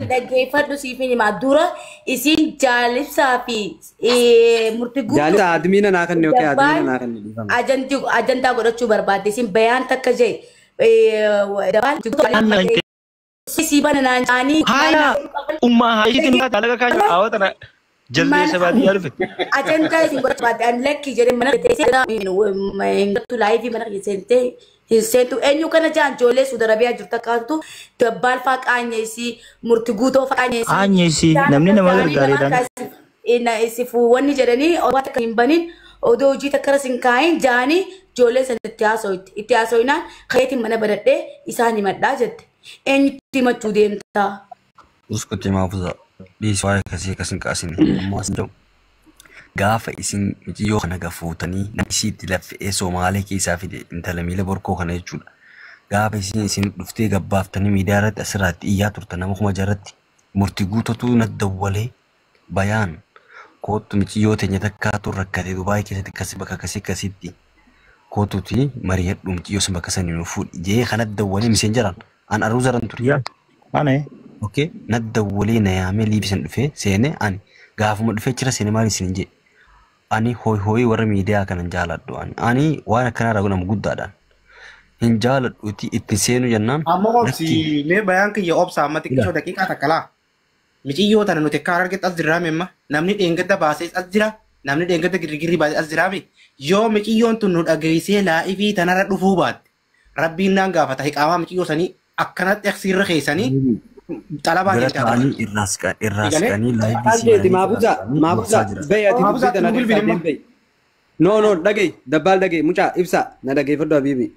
Dhaggeeffadhu, siif hin himaa. Dura isiin jaalibsaa fi murtii guutuu. Jaalisa admiina naa kanne, okay, admiina naa kanne, dhiifama. Ajantii ajantaa godhachuu barbaadde isin bayaan takka jee dabaan sii bana naan jaanii. Haala ummaa haayitiin dalaga kaashu hawa tana jaldeessa baadiyyaa dhufe. Ajantaa isin godhachuu barbaadde, ani lakkii jedhee mana teessee hin gattu, live mana seentee hin seentu. Eenyu kana jaan ijoollee Suudi Arabiyaa jirtu akkaatu dabbaal faa qaanyeessi, murti guutoo faa qaanyeessi. Qaanyeessi, namni nama gargaareedhaan. Isifu wanni jedhanii waan takka hin banin, odoo hojii takka irra sin kaayin jaanii ijoollee sana itti haasa'u itti haasa'inaan kayeetiin mana banadhee isaan himadhaa jette. Eenyutti himachuu deemtaa? Uskutti maafuza dhiisi, waa'ee akkasii akkas hin kaasine. Ammoo as jedhu, gaafa isin mucayyoo kana gafuutanii namni isiitti laffee Somaalee keessaa fide intala miila borkoo kana jechuudha. Gaafa isin dhuftee gabbaaftanii miidiyaa irratti asirratti iyyaa turtan, nama 6000 irratti murtii guututu na dawwalee, "Bayaan koottu, mucayyoo teenya takkaatu rakkate Dubaayii keessatti, akkasii bakka akkasii akkasitti kootuuti mari'adhu, mucayyoo sun bakka sanii nu fuudhi" jee kana dawwalee miseenjaraan an aruuzaran ture. Yaa. Ana. Okay, na dawwalee na yaamee liibisan dhufee seene. Ani gaafuma dhufee jira seene, maal isin jee, ani hooyi hooyi warra miidiyaa kana hin jaaladhu, ani waan akkanaa irraa godhamu guddaadhaan hin jaaladhuti itti seenu jennaan. Ammoo obsi, mee bayaan kiyya obsa, amma xiqqishoo daqiiqaa takka laa. Miciyyoo tana nuti akka argetti as jirraa amma namni dheengadda baasee as jira, namni dheengadda girgirrii baasee as jiraame. Yoo miciyyoon tun nu dhageessee live tanarra dhufuu baatte, rabbiin naan gaafata. Hiqaamaa miciyyoo sanii akkanatti aksiirra keessanii xalabaa Bira jecha. ta'anii irraa siqanii live Maal jeeti maafuza maafuza bayi ati Maafuza, dubbii tana nu keessaa bilbili. deem bayi. No, no, dhagayi, dabbaal dhagayi, mucaa ibsa na dhageeffadhu, habiibi.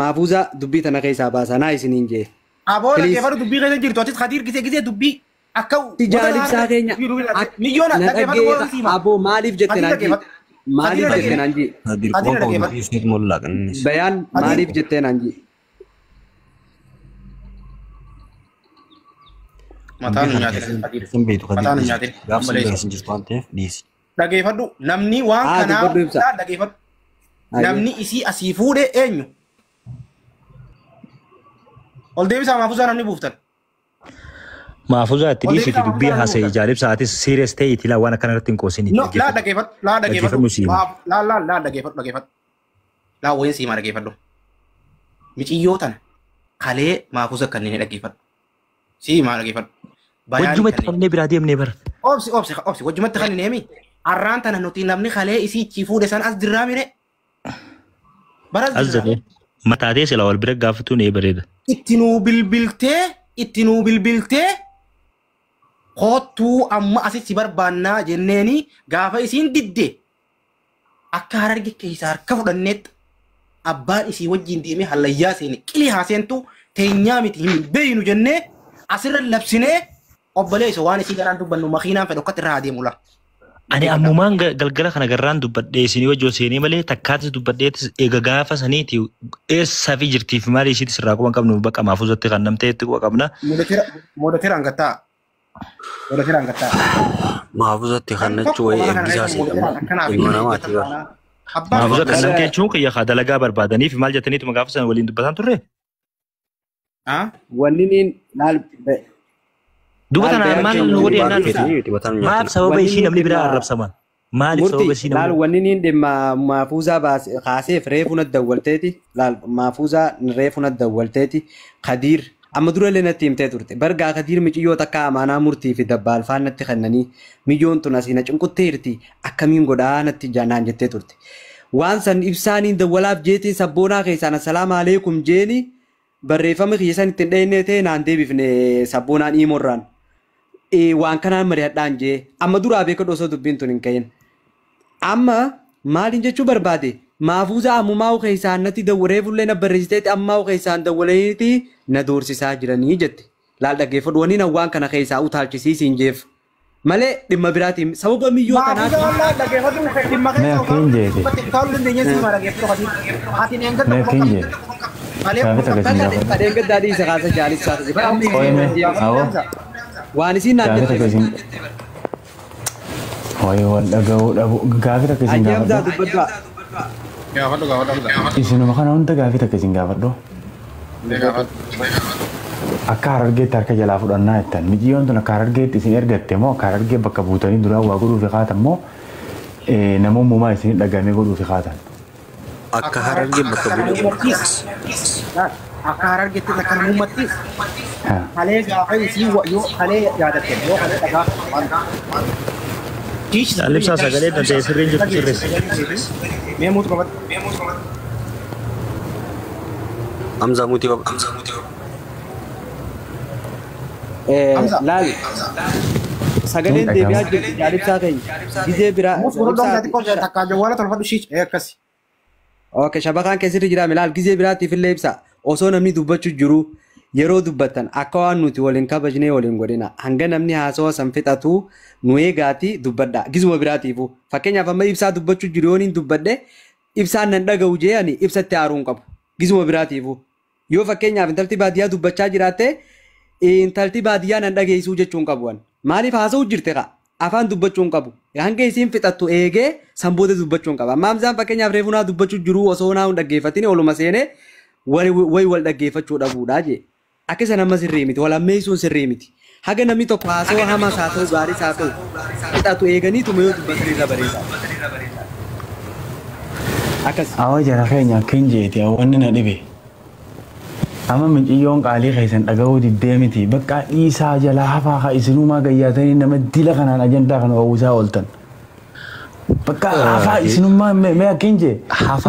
Maafuza dubbii tana keessaa baasaa naa isiniin jee. Aboo, Please. dhaggeeffadhu, dubbii keessa jirtu atis Khadiir gisee gisee dubbii akka Jaalibsaa keenya miyyoon na dhaggeeffadhu dhaggeeffa waan siima. aboo, maaliif jette naan jii, maaliif Khadiir. jette naan jii. Kadir Kadir qofa dhaggeeffadhu. dhiisneet mollaqannis. Bayaan, maaliif jettee naan jii. Mataan nu nyaatin Khadiir. Isin beektu Kadir. Mataan nu nyaatin. Gaaf sun beeksisin jirtu waan ta'eef dhiisi. Dhaggeeffadhu, namni waan Haa, kanaa dubbadhu ibsa. Dhaggeeffadhu. Namni isii asii fuudhe eenyu? Ol deebisaa maafusaa namni buuftan. Maafuzaa itti dhiisiti, dubbii haasa'e jaalibsaatis serious ta'e itti waan akkana irratti hin qoosin. No, laa dhaggeeffadhu, laa dhaggeeffadhu. Dhaggeeffadhu siima. Laa laa laa dhaggeeffadhu, dhaggeeffadhu. Laa wayin siimaa dhaggeeffadhu. Miciyyoo tana kalee maafusa kanneen dhaggeeffadhu. Siimaa dhaggeeffadhu. Bayaan Wajjumatti kanneen. qabnee biraa deemnee bara. Obsi, obsi, obsi, wajjumatti kan hin eemi. Arraan tana nuti namni kalee isii ichi fuudhe san as dirraa mire. Bara as As dirraa. jedhee mataatee sila wal bira gaafatuun ee bareeda. Itti nuu bilbiltee, itti nuu bilbiltee, "Koottuu, amma asitti barbaannaa" jenneeni, gaafa isiin didde akka Hararge keessaa harka fudhanneetti abbaan isii wajjin deemee hallayyaa seene, qilii haaseentu teenyaa miti hin beeynu jennee asirra labsinee. Obboleessa, waan isii garaan dubbannu makiinaan fedhu akkatti irraa adeemu la. Ani ammumaan galgala kana garraan dubbadhee isinii wajjin seenee malee takkaatis dubbadheetis eega gaafa saniiti eessaa fi jirtiif maali isiitis irraa quba hin qabnu, bakka maafuzatti kan namteetti quba qabna. Moodatera hangattaa. Moodatera hangattaa. Maafuzatti kan jechuun wayii eebbisaa seedhamu. Ilma namaati bara. Maafuza kan namtee jechuun kiyya haa dalagaa barbaadaniif maal jettaniituma gaafa sana waliin dubbataan turre. Wanni niin laal Duuba Laal tanaan bayaan maal keenya nu godhe waliin jennaan baafisa. maaf sababa Wanni ishii niin namni biraa dhimma arrabsaman? Maaliif sababa Murti ishii laal namni wanni niin dhimma maafuuzaa baase kaaseef reefu na dawwalteeti, laal, maafuuzaa reefu na dawwalteeti. Kadiir amma dura illee natti himtee turte bargaa, "Kadiir, miiciyyoo takka amaanaa murtii fi dabbaalfaan natti kennanii, miyyoon tun asii na cinqutteerti, akkamiin godhaa?" natti naan jettee turte. Waan san ibsaaniin dawwalaaf jeetiin sabboonaa keessaan assalaamu aleekum jeeni, barreeffama kiyya san ittiin dhayinee ta'e naan deebifne sabboonaan iimoorraan. Waan kanaan mari'adhaan jee amma duraa beekadhu osoo dubbiin tun hin ka'in. Amma maaliin jechuu barbaade, maafuuza ammumaa keessaan natti reefullee na barreessiteetti, ammaa keessaan dawwalaniiti na doorsisaa jiranii jette. Laal, dhaggeeffadhu, wanni waan kana keessaa utaalchisiisiin jeef malee dhimma biraatiin sababa miyyoo tanaati. Mee akkiin jeete? Mee akkiin jeete? Gaafii takka isin gaafadhu. Adeen gaddaa dhiisa kaasa jaalis kaasa. Qoyime, awoo, Waan isiin naan gaafii takka jette. isin. Wayi wal dhaga'uu dhabu. Gaafii takka isin Ayyee Hamzaa, gaafadhu. dubbadhaa. Gaafadhu, gaafadhu, gaafadhu. Isinuma kana hunda gaafii takka isin gaafadhu. Gaafadhu. Akka Harargeetti harka jalaa fudhannaa jettan. Miciyyoon tun akka Harargeetti isin ergatte moo akka Harargee bakka buutanii duraan waa godhuufi kaatan moo namummaa isin dhagamee godhuufi kaatan? Akka Harargee bakka buutanii. Akka Harargeetti akka namummaattis. Halee gaafa isii yoo halee yaadatte yoo halee dhagaa waan. Ibsaa sagalee danda'e sirriin jirtu sirreessi. Mee muutu qabadhu. Hamzaa muutii qaba. Laal sagaleen deebi'aa jirti jaalibsaa keenya gizee biraa. Takkaa jawwaala tolfadhu shiich akkasi. Okay, shabakaan keessatti jira milaal gizee biraatiif illee ibsa osoo namni dubbachuu jiru yeroo dubbattan akka waan nuti waliin kabajnee waliin godhina hanga namni haasawa san fixatu nu eegaati dubbadha gizuma biraatiifu fakkeenyaaf amma ibsaa dubbachuu jiru yoon hin dubbadhe ibsaan nan dhaga'u jee ani ibsatti aaruu hin qabu gizuma biraatiifu yoo fakkeenyaaf intalti baadiyyaa dubbachaa jiraatte intalti baadiyyaa nan dhageessuu jechuun qabu an maaliif haasa'u jirte qa afaan dubbachuu hin qabu hanga isiin fixattu eegee san booda dubbachuu hin qaba amma Hamzaan fakkeenyaaf reefu naa dubbachuu jiru osoo naa hin dhaggeeffatin oluma seenee wayi wal dhaggeeffachuu dhabuudha jee akka isa nama sirrii miti wal ammeessuun sirrii miti haga namni tokko haasa'u hamaas haa ta'u gaariis haa ta'u fixatu eeganiituma yoo dubbatan irra bareeda. Akkas. Awa jara keenya akka hin jeeti wanni na dhibe. Amma miciyyoon qaalii keessan dhaga'uu diddee miti bakka dhiisaa jalaa hafaa haa isinumaa gayyaatanii nama dila kanaan ajandaa kana oowwisaa ooltan. Bakka hafaa isinummaa mee akka hin jee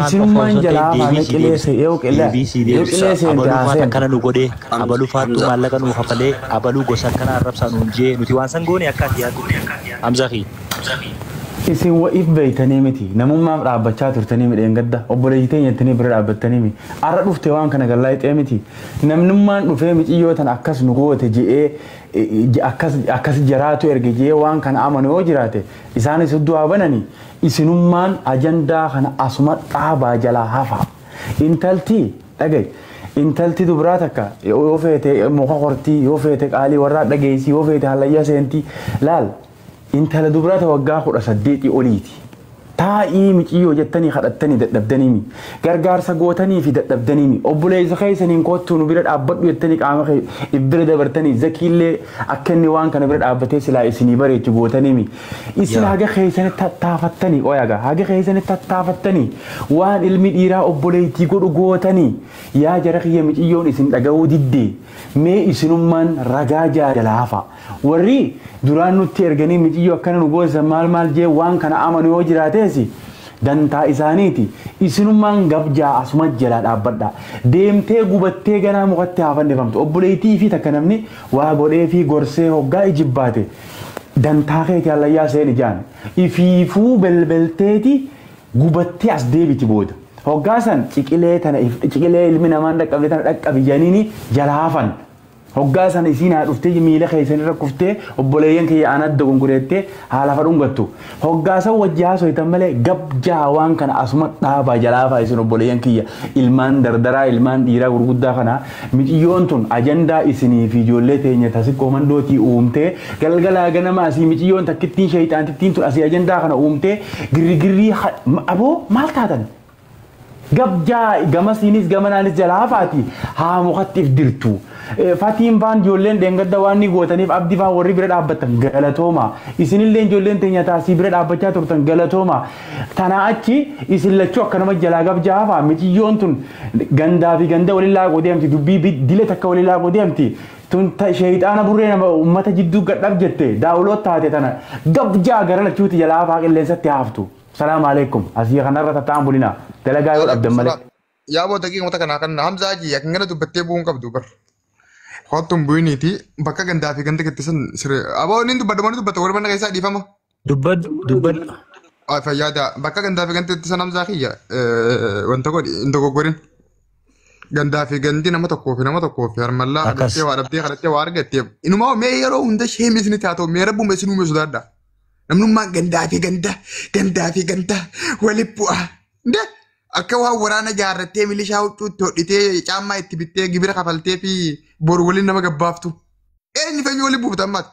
isinummaan jalaa hafaa mee qileesse yoo qilee seente haaseen. Akkana nu godhee abaluu faattuu maallaqa nu kafalee abaluu gosa akkana arrabsaa nuun jee nuti waan san goone akka ati yaaddu Hamzaa fi. Isin wa'iif beeytanii miti namummaaf dhaabbachaa turtanii midheen gadda obboleettii teenyattanii bira dhaabbattanii mi arra dhufte waan kana gallaa hixee miti namnummaan dhufee miciyyoo tan akkas nu goote je'ee akkas jaraatu erge je'ee waan kana amanu yoo jiraate isaanis du'aa bananii isinummaan ajandaa kana asuma dhaabaa jalaa hafa intalti dhagaye. Intalti dubraa takka yoo feete muka qortii yoo feete qaalii warraa dhageessii yoo feete hallayyaa seentii laal. Intala dubraa waggaa 18 oliiti. Taa'ii miciyyoo jettanii kadhattanii dadhabdanii gargaarsa gootanii fi dadhabdanii obboleessa keessaniin kottuu nu bira dhaabbadhu jettanii qaama bira dabartanii zakiillee akka inni waan kana bira dhaabbatee silaa isinii bareechu gootanii isin haga keessanii tattaafattanii qoyaga haga keessanii tattaafattanii waan ilmi dhiiraa obboleettii godhu gootanii yaa jara kiyya miciyyoon isin dhaga'uu diddee mee isinummaan ragaa jalaa hafa warri duraan nutti erganii miciyyoo akkana nu goosan maal maal jee waan kana amanu yoo jiraatees dantaa isaaniiti isinummaan gabjaa asuma jalaa dhaabbadha deemtee gubattee ganaa mukatti haa fannifamtu obboleettii fi takka namni waa godhee fi gorsee hoggaa ijibbaate dantaa keetii hallayyaa seen ijaan ifiifuu belbelteeti gubattee as deebiti booda hoggaa san ciqilee ilmi namaan dhaqqabde tana dhaqqabi janiini jalaa hafan. Hoggaa sana isiin haa dhuftee miila keessan irra kuftee obboleeyyan kiyya aan adda gongoreettee haala fadhungattu. Hoggaa san wajji haasoitan malee gabjaa waan kana asuma dhaabaa jalaa fa'aa isin obboleeyyan kiyya ilmaan dardaraa ilmaan dhiiraa gurguddaa kana miciyyoon tun ajandaa isinii fi ijoollee teenya tasiqqoo mandootii uumtee galgalaa ganama asii miciyyoon takkittiin sheeyxaantittiin tun asii ajandaa kana uumtee girrigirrii aboo maal taatan? Gabjaa gamasiinis gamanaanis jalaa hafaati haa mukatti if dirtu. Fatiin faan ijoolleen dheengadda waan ni gootaniif abdii faan warri bira dhaabbattan galatooma. Isinillee ijoolleen teenya taasii bira dhaabbachaa turtan galatooma. Tanaa achi isin lachuu akkanuma jalaa gabjaa hafaa miciyyoon tun gandaa fi ganda waliin laaqoo deemti dubbii dila takka waliin laaqoo deemti. Tun sheeyxaana burree nama uummata jidduu gadhab jette daawuloo taate tana gabjaa gara lachuuti jalaa hafaa qilleensatti haftu. Salaamu alaikum. Asii kanarra tattaa'an bulina. Dalagaa yoo dhabdan malee. Yaa boo daqiiquma kana kan Hamzaa ji akkan gana dubbattee bu'uun qabdu bar. Kottuun bu'iniiti bakka gandaa fi ganda kittisan siree. Aboo inni dubbadhu manni dubbata warra mana keessaa dhiifama. Dubbadhu dubbadhu. Fayyaada bakka gandaa fi ganda kittisan Hamzaa kiyya wanta godhi hin dogoggorin. Gandaa fi gandi nama tokkoo fi nama tokkoo fi harmallaa kadhattee waa dhabdee kadhattee waa argattee. Inumaa mee yeroo hunda sheemii isinitti haa ta'u mee rabbuma isin uume sodaadha. Namnummaan gandaa fi ganda gandaa fi ganda walitti bu'a. Ndee akka waan waraana jaarrattee milishaa huccuutti hodhitee caammaa itti bittee gibira kafaltee fi boru waliin nama gabbaaftu. Eenyu feenyu waliin buufta ammaati.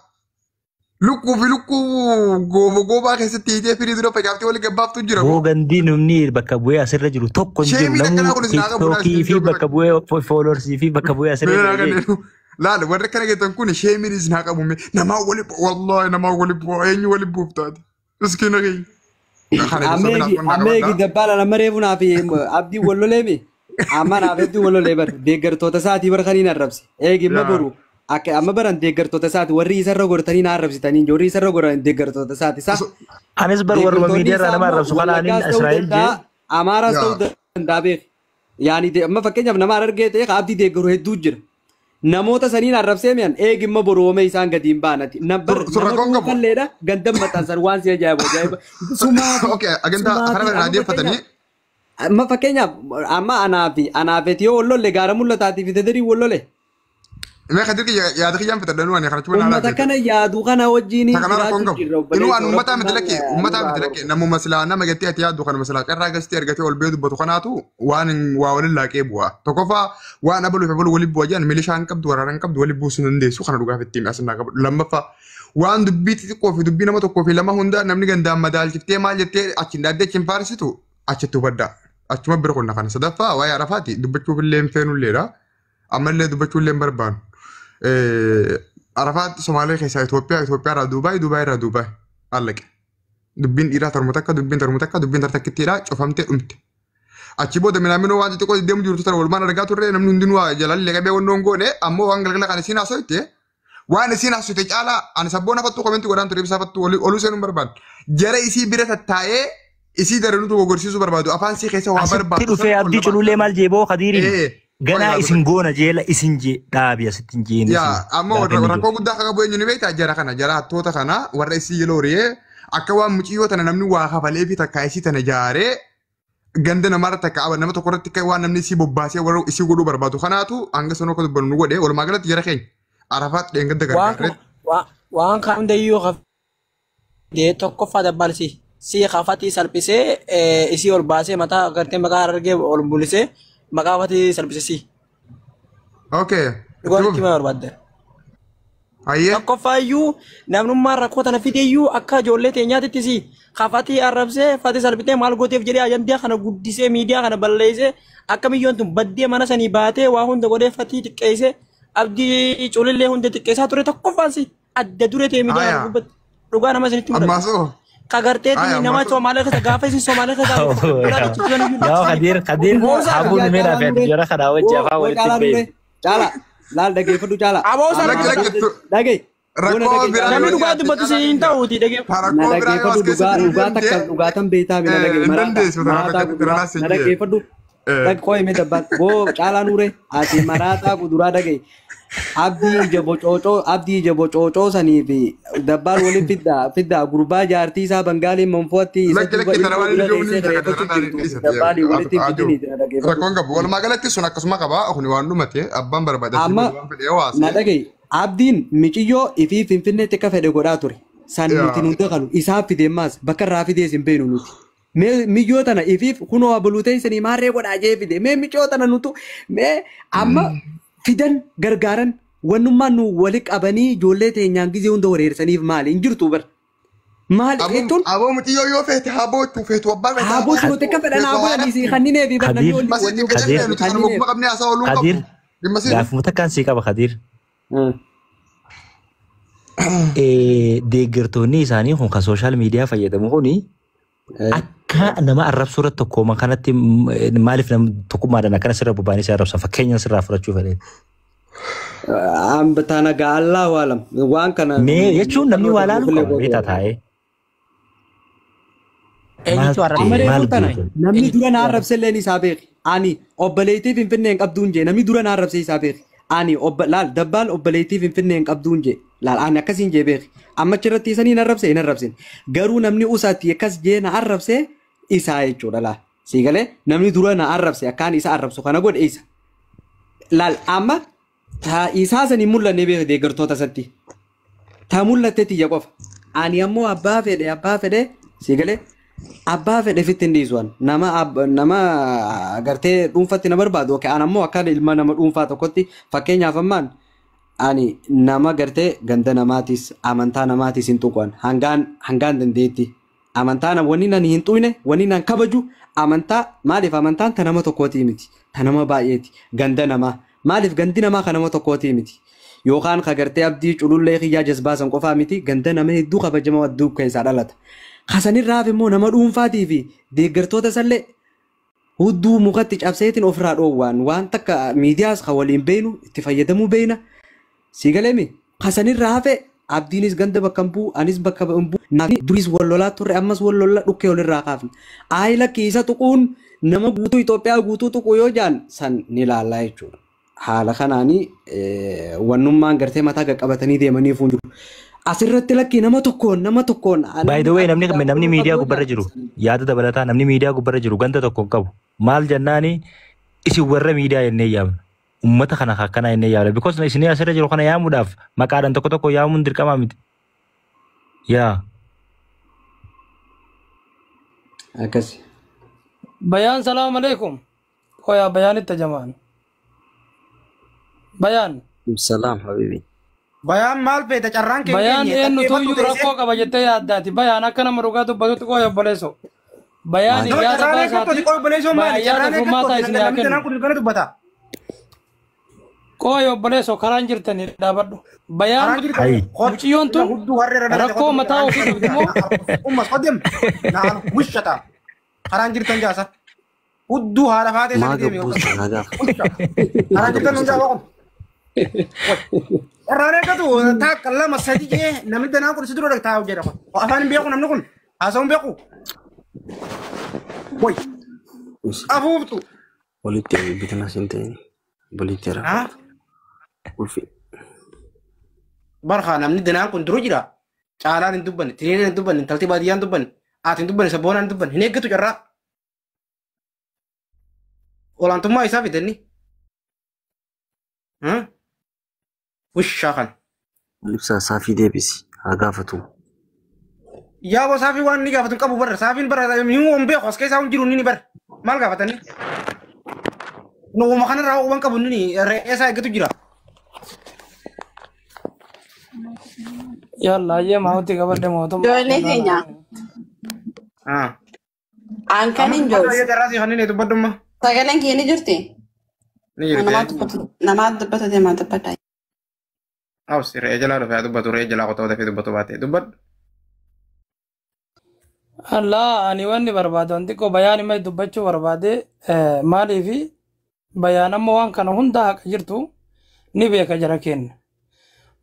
Lukkuu fi lukkuu gooba goobaa keessatti hiitee firii dura facaaftee waliin gabbaaftu jira. Boo gandii namni bakka bu'ee asirra jiru tokko hin jiru. Namni TikTokii fi bakka bu'ee foolorsii fi bakka bu'ee asirra jiru. Laal warri kana geettan kun sheemiin isin haa qabu namaa wali wallaahi namaa wali bu'aa eenyu wali bu'uuf taate. Miskiina kiyya. Ammeegi dabbaala nama reefu naaf abdii walloleemi. Amma naaf hedduu wallolee bar deeggartoota isaatii bar kaniin arrabse. Eegi amma boru akka amma baran deeggartoota isaati warri isarra gortanii na arrabsitanii warri isarra goran deeggartoota isaati sa. Anis bar warruma miidiyaa irraa nama arrabsu kana anin Israa'el jee. Amaaraas ta'uu danda'a beek. Yaani amma fakkeenyaaf nama argee ta'e abdii deeggaru hedduu jira. Namoota saniin arrabsee mi'an eegimma boroome isaan gadi hin baanati. Nama dhuunfalleedha gandan maxxansan waan si ajaa'ibu ajaa'iba. Okay, agantaa kana bara deeffatanii. Amma fakkeenyaaf amma anaa fi yoo wallolle gaara mul'ataatii fi tederii wallolle. Mee kadirki yaada kiyyaan fitadhanuu ani kana chuma Uummata kana yaadu kana wajjin jiraachuu jirra. Inuu an uummataa miti lakkee uummataa miti lakkee namuma silaa nama gattee ati yaaddu kanuma silaa carraa gastee argatee ol bee dubbatu kanaatu waan waa waliin laaqee bu'a. Tokkoffaa waan abaluu fi abaluu waliin bu'a jedhan milishaan qabdu waraanaan qabdu waliin buusuu dandeessu kana dhugaaf ittiin as naa qabu. Lammaffaa waan dubbii xixiqqoo fi dubbii nama tokkoo fi lama hunda namni gandaan madaalchiftee maal jettee achiin dhaaddee achiin faarsitu achitti hubadda. Achuma bira qonna kana. Sadaffaa waa'ee Arafaati dubbachuuf illee hin feenulleedha. Ammallee dubbachuu illee hin barbaannu. Arafaat Somaalee keessaa Itoophiyaa, Itoophiyaa irraa Duubaay, Duubaay irraa Duubaay. Allaqe. Dubbiin dhiiraa torma takka, dubbiin torma takka, dubbiin tartakkittiidha cufamtee dhumte. Achi booda minaaminoo waan xixiqqoo deemu jirtu tana walumaan argaa turre namni hundinuu jalallee qabee wannoon goone ammoo waan galgala kana isiin haasofte waan isiin haasofte caalaa ani sabboona fattuu komentii godhaan ture ibsaa fattuu oluu seenuu barbaadu. Jara isii bira tattaa'ee isii daranuu dogoggorsiisuu barbaadu afaan sii keessa waa barbaadu. Asitti dhufee abdii cululee maal jeeboo Kadiiriin. Ganaa isin goona jeela isin jee dhaabi asitti hin jeeni. Yaa ammoo rakkoo guddaa akka qabu eenyu ni beektaa jara kana jara hattoota kana warra isii yeroo horiyee akka waan muciyyoo tana namni waa kafalee fi takka isii tana jaaree ganda namaarra takka nama tokko irratti waan namni isii bobbaasee warra isii godhuu barbaadu kanaatu hanga sanoo akka dubbannu nu godhe walumaa galatti jara keenya Arafaat dheengadda gargaarree. Waan kan hundayyuu kafee tokkoffaa dabbaalsi si kafatii salphisee isii ol baasee mataa gartee maqaa argee ol bulisee maqaa fatii salphise si. Okay. Dhugaatti ma barbaadde. Ayyee. Tokkoffaayyuu namnummaan rakkoo tana fideeyyuu akka ijoollee teenyaatitti si kafatii arrabsee fatii salphitee maal gooteef jedhee ajandaa kana guddisee miidiyaa kana balleessee akka biyyoon tun baddee mana sanii baatee waa hunda godhee fatii xiqqeessee abdii culillee hunda xiqqeessaa ture tokkoffaan si adda duree ta'e miidiyaa kana gubbatti dhugaa nama isinitti mul'ata. Ammaasoo. Kagarteetiin nama Somaalee keessa gaafa isin Somaalee keessa Yaa Kadir Kadir habuun mee naaf yaadu jara kanaa wajji afaan walitti bahe. Caala laal dhageeffadhu caala. Aboo sana dhagee. Rakkoo biraa namni dhugaa dubbatu si hin ta'uuti dhageeffadhu. Na dhageeffadhu dhugaa takka dhugaatan beektaa mi na dhageeffadhu. Maraataa kuduraa na dhageeffadhu. Qo'ee mee dabbaan boo caalaa nuure ati maraataa kuduraa dhagee. Abdii ija bocoocoo sanii fi dabbaan waliin fiddaa gurbaa jaartii isaa Bangaaliin manfootti isa duuba ilmoo bira keessee reeffachuu jirtu dabbaanii walitti fidini jira dhageeffatu. Rakkoon qabu walumaa galatti sun akkasuma qaba kuni waan dhumate abbaan barbaade Amma na dhagaye abdiin miciyyoo ifii finfinneetti akka fedhe godhaa ture san nuti nu dakalu isaa fidee maas bakka irraa fidees hin beeknu nuti. Mee miyyoo tana ifiif kunoo abaluu ta'e maarree godhaa jee fide mee miccoo tana nutu mee amma fidan gargaaran wannummaan nu wali qabanii ijoollee teenyaan gizee hunda wareersaniif maali hin jirtu bar. Maali jechuun. Aboo muciyyoo yoo feete haboo feetu abbaa feete. Haboo sun akka fedhan haboo dhiisii kanninee fi Kadir Kadir gaafuma takkaan sii qaba Kadir. Deeggartoonni isaanii kun kan sooshaal miidiyaa fayyadamu kuni akka nama arrabsuu irratti tokkooma kanatti maaliif tokkummaadhaan akkana sirra bobba'anii si arrabsan fakkeenyaan sirraa fudhachuu fedhe. Tana gaallaa waalam waan kana. Mee jechuun namni waa laalu qaba beektaa taa'ee. Eenyutu arrabse? Namni dura na arrabse illee isaa beeki. Ani obboleettii Finfinnee hin qabduun jee namni dura na arrabse isaa beeki. Ani laal dabbaal obboleettii Finfinnee hin qabduun jee laal ani akkasiin jee beeki. Amma achirratti isanii hin arrabse hin arrabsin. Garuu namni usaatti akkas jee na arrabse isaa jechuudha laal. Sii galee namni dura na arrabse akkaan isa arrabsu kana godhe isa. Laal amma isaa san hin mul'anne beeki deeggartoota isatti. Ta mul'atte tiyya qofa. Ani ammoo abbaa fedhe sii galee abbaa fedhe fitti hin dhiisu nama gartee dhuunfatti na barbaadu an ammoo akka ilma nama dhuunfaa tokkotti fakkeenyaaf ammaan ani nama gartee ganda namaatis amantaa namaatis hin tuqan hangaan dandeetti amantaa wanni nan hin tuqne wanni nan kabaju amantaa maaliif amantaan ta nama tokkootii miti ta nama baay'eeti ganda namaa maaliif gandi namaa ka nama tokkootii miti Yookaan kagartee abdii culullee kiyyaa jazbaasan qofaa miti ganda nama hedduu kabajamaa hedduu keessaa dhalata. Kasanirraaf immoo nama dhuunfaatii fi deeggartoota isallee hudduu mukatti cabseetiin ofirraa dhoowwaan waan takka miidiyaas kan waliin beeynu itti fayyadamuu beeyna. Si galeemi kasanirraa hafe abdiinis ganda bakka hin bu'u anis bakka hin bu'u namni duriis wal lolaa turre ammas wal lola dhukkee walirraa kaafne. Ayi lakki isa tuquun nama guutuu Itoophiyaa guutuu tuquu yoo jaan san ni laallaa jechuudha. Haala kanaanii wannummaan gartee mataa qaqqabatanii deemanii fuulduru. Asirratti lakki nama tokkoon nama tokkoon. By the way, namni miidiyaa gubbarra jiru yaada dabalataa namni miidiyaa gubbarra jiru ganda tokko hin qabu. Maal jennaani isin warra miidiyaa jennee yaamna. Uummata kana akkanaa jennee yaamna. Because isin asirra jiru kana yaamuudhaaf maqaadhaan tokko tokko yaamuun dirqamaa miti. Yaa. Akkasi. Bayaan salaam alaikum. Qoyaa bayaanitti jamaan. Bayaan. Salaam habibi. Bayaan maal feeta carraan kee Bayaan eenyutu iyyuu rakkoo qaba jettee yaaddaati. Bayaan akka nama dhugaa dubbatutti qoya obboleesso. Bayaan yaada baasaati. Yaada furmaataa isin haa kennu. Qoya obboleesso karaan jirtanii dhaabadhu. Bayaan mucayyoon tun rakkoo mataa ofii qabdi moo? Ummas qodim naan wishata. Karaan jirtan jaasa. Hudduu haadha faatee Maa sana deemi. gabbuusta naa gaafa. Karaan jirtan nun jaaba kun. Carraan eeggatu takka lama sadi jee namni danaan kun si dura taa'u jedha kun. Afaan hin beeku namni kun haasa'u hin beeku. Wai afuuftu. Walitti bitana siin ta'in. Walitti Haa? Ulfi. Barhaa namni danaan kun dura jira. Caalaan hin dubbanne, tiriiraan hin dubbanne, intalti baadiyyaan hin dubbanne, haati hin dubbanne, sabboonaan hin dubbanne, hin eeggatu carraa. Olaantummaa isaa fidanni. Wishaa kana. Ibsaa saafii deebisi haa gaafatu. Yaa saafii waan inni gaafatu hin qabu barra. Saafiin barra ni hin beeku as keessaa hin jiru inni barra. Maal gaafatanii? Nooma kanarraa waan qabu inni re'ee isaa eeggatu jira. Yalla ayyee maawutti qabadde mootummaa. Ijoollee keenya aan kan hin Amma jiru. carraa si kanneen dubbadhumma. Sagaleen kee ni jirti? Ni jirti. Namaatu dubbata deemaa dubbata. Awus re'ee jalaa dhufee dubbatu re'ee jalaa qotaa dafee dubbatu baate dubbadhu. Allaa ani wanni barbaadu wanti xiqqoo bayaan immoo dubbachuu barbaade maaliifi bayaan amma waan kana hunda haqa jirtu ni beeka jara kenna.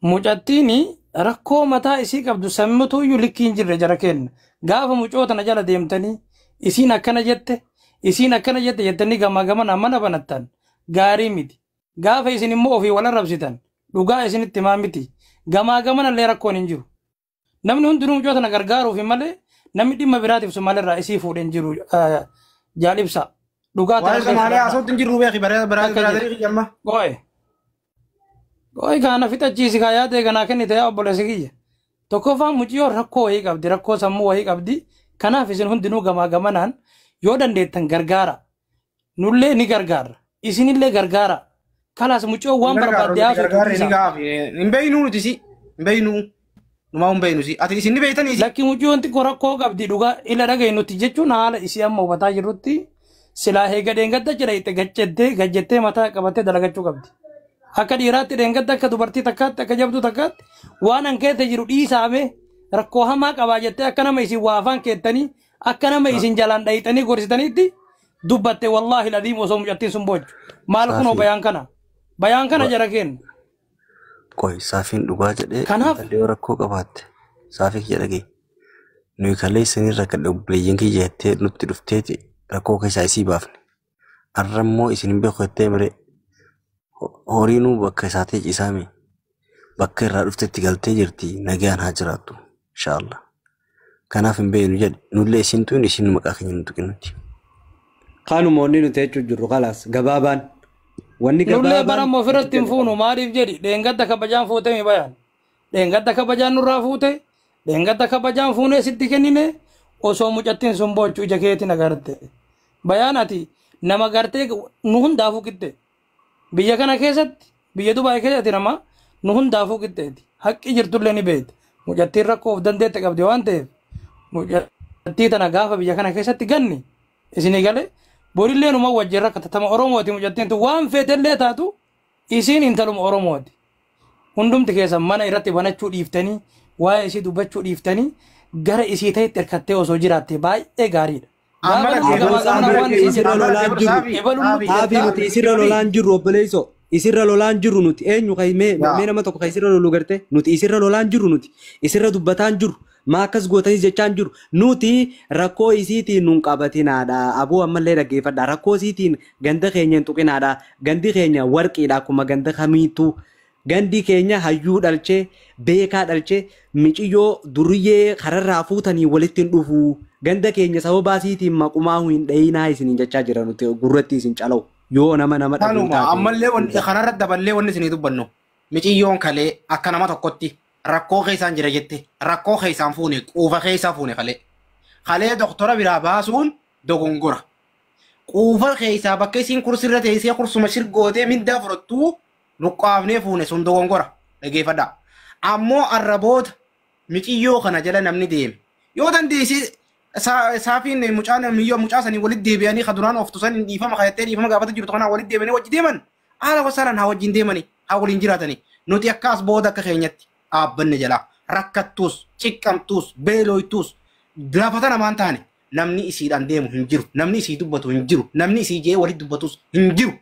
Mucattiin rakkoo mataa isii qabdu sammuutu iyyuu likkii hin jirre jara kenna. Gaafa mucoo tana jala deemtanii isiin akkana jette isiin akkana jette jettanii gamaa gamana mana banattan gaarii miti. Gaafa isin immoo ofii wal arrabsitan dhugaa isinitti himaa miti. Gamaa gamana illee rakkoon hin jiru. Namni hundinuu mucoo tana gargaaruuf malee namni dhimma biraatiif Somaaliirraa isii fuudhee hin jiru jaalibsa. Dhugaa Waa'ee tana Somaaliyaa haasawutti hin jirru beeki baraarii jamma. Qo'e. Qo'e kana fixachiisi kaa yaada eeganaa kennite yaa obboleessi kiyya. Tokkoffaan mucayyoon rakkoo wayii qabdi rakkoo sammuu wayii qabdi. Kanaaf isin hundinuu gamaa gamanaan yoo dandeettan gargaara. Nullee ni gargaara. Isinillee gargaara. Kalaas mucayyoon waan barbaadde haasoo Gargaarri ni gaafi. Hin beeynuu nuti si. Hin beeynuu. Numaa hin beeynu si. Ati isin ni beeytanii si. Lakki mucayyoon xiqqoo rakkoo qabdi dhugaa ila dhagaye nuti jechuun haala isii amma hubataa jirrutti silaa heega dheengadda jira itti gajjattee gajjattee mataa qabattee dalagachuu qabdi. Akka dhiiraatti dheengadda akka dubartii takkaatti akka jabduu takkaatti waan an keessa jiru dhiisaame rakkoo hamaa qabaa jettee akka nama isin waa afaan keettanii akka nama isin jalaan dhayixanii gorsitaniitti dubbatte wallaahi ladiim osoo mucattiin sun boochu. Maal kunoo Saafii. bayaan kana? Bayaan kana jara kenna. Qoy saafiin dhugaa jedhee Kanaaf intalli yoo rakkoo qabaatte saafii kiyya dhagaye. Nuyi kalee isinirra kan obboleeyyan kiyya jettee nutti dhufteeti rakkoo keessaa isii baafne. Har'a immoo isin hin beeku jettee miree horiinuu bakka isaatee ciisaame bakka irraa dhuftetti galtee jirti nagaan haa jiraattu inshaallah. Kanaaf hin beeknu jedhe nullee isin tuun isin maqaa keenya nu tuqinuti. Kanuma wanni nuti jechuun jirru kalaas gabaabaan. Wanni Nullee gabaabaan barammoo ofirratti hin fuunu maaliif jedhi dheengadda kabajaan fuute mi bayaan. Dheengadda kabajaan nurraa fuute dheengadda kabajaan fuunee sitti kennine osoo mucattiin sun boochu ija keetiin agarte. Bayaan ati nama gartee nu hundaafuu qixxe. Biyya kana keessatti biyya Dubaay keessatti nama nu hundaafuu qixxeeti. Haqqi jirtullee ni beekti. Mucattiin rakkoo of dandeette qabdi waan ta'eef mucattii tana gaafa biyya kana keessatti ganni isinii galee borillee numa wajjin rakkata tama Oromooti mucattiin tun waan feetellee taatu isiin intaluma Oromooti. Hundumti keessan mana irratti banachuu dhiiftanii waa'ee isii dubbachuu dhiiftanii gara isii ta'etti hirkattee osoo jiraatte baay'ee gaariidha. Amma Gaafa nuti dhaggeeffadhu. gamaa Saafi gamana waan nuti isiin isirra jedhu lolaan jirru. ebaluun nutti Saafi ergaa nuti isirra lolaan jirru obboleessoo. Isirra lolaan jirru nuti eenyu kai mee mee nama tokko kai isirra lolu garte nuti isirra lolaan jirru nuti isirra dubbataan jirru maa akkas gootanis jechaan jiru nuti rakkoo isiitiin nun qabatinaadha aboo ammallee dhaggeeffadha rakkoo isiitiin ganda keenya hin tuqinaadha gandi keenya warqiidha akkuma ganda kamiitu gandi keenya hayyuu dhalchee beekaa dhalchee miciyyoo duriyyee kararraa fuutanii walitti hin dhufu ganda keenya sababa isiitiin maqumaa hin dhayinaa isiniin jechaa jira nuti gurratti isin calawu yoo nama nama dhaguu Kanuma taate. ammallee wanti kanarra daballee wanni isinii dubbannu miciyyoon kalee akka nama tokkotti rakkoo keessaan jira jette rakkoo keessaan fuune quufa keessaa fuune kalee kalee doktora biraa baasuun dogongora quufa keessaa bakka isiin kursirra teessee kursuma shirgootee mindaa fudhattuu luqqaafnee fuune sun dogongora dhageeffadhaa ammoo arraboota miciyyoo kana jala namni deeme yoo dandeessee saafiin mucaan miyyoo mucaa sanii walitti deebi'anii ka duraan ooftu san dhiifama kayattee dhiifama gaafata jirtu kanaa walitti deebi'anii wajji deeman haala wasaalaan haa wajjin deemanii haa waliin jiraatanii nuti akka as booda akka keenyatti dhaabbanne jalaa rakkattuus ciqqamtuus beeloytuus laafata namaan taane namni isiidhaan deemu hin jiru namni isii dubbatu hin jiru namni isii jee walitti dubbatus hin jiru.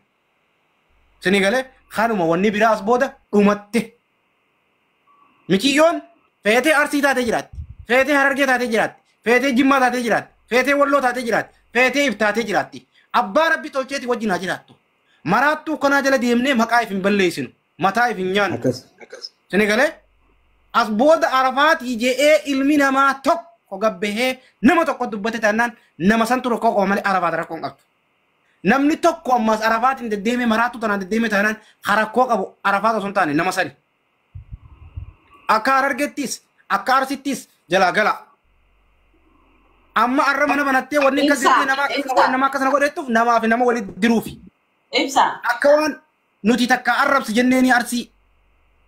Sini galee kanuma wanni biraa as booda dhumatte. Miciyyoon feetee arsii taatee jiraatti feetee harargee taatee jiraatti feetee jimmaa taatee jiraatti feetee walloo taatee jiraatti feetee if taatee jiraatti abbaa rabbi tolcheeti wajjin haa jiraattu maraattuu kanaa jala deemnee maqaa if hin balleessinu mataa if hin nyaannu Akkas. sini galee as booda arafaatii je'ee ilmi namaa tokko gabbahee nama tokko dubbate taanaan nama santu rakkoo qaba malee arafaat rakkoo hin qabdu. Namni tokko ammas arafaatiin deddeemee maraattuu tanaan deddeemee taanaan rakkoo qabu arafaat osoo hin taane nama sani. Akka harargettis akka arsittis jalaa gala. Amma arra mana banattee wanni akkas Ibsa, jettee nama akkasana godhe ibsa, nama akkasana godhettuuf namaa fi nama walitti diruufi. ibsa. Akka waan nuti takka arrabsi jenneeni arsii.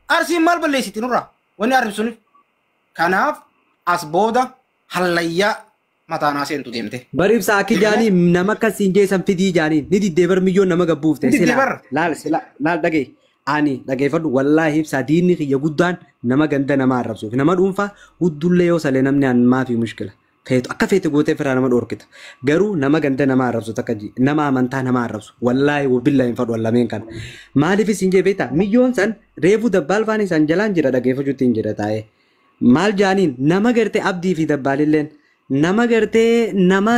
Arsiin maal balleessiti nurraa? Wanni arrabsuuf. Kanaaf as booda hallayyaa mataanaa seentu deemte. Bari ibsa akki jaanii nama akkasiin geessan fidii jaanii ni diddee bar miyyoon nama gabbuufte Ni diddee sila bar. laal sila laal dhagee ani dhageeffadhu wallaahi ibsa diinni kiyya guddaan nama ganda nama arrabsuuf nama dhuunfaa huddullee yoo salee namni an maafi mushkila feetu akka feete gootee firaa nama dhorkita garuu nama ganda nama arrabsu takka nama amantaa nama arrabsu wallaahi wabillaa hin fadhu lameen kana maaliif isin jee beektaa miyyoon san reefu dabbaal faan isaan jalaan jira dhageeffachuutti hin jira taa'ee maal jaaniin nama gartee abdii fi dabbaalilleen nama gartee nama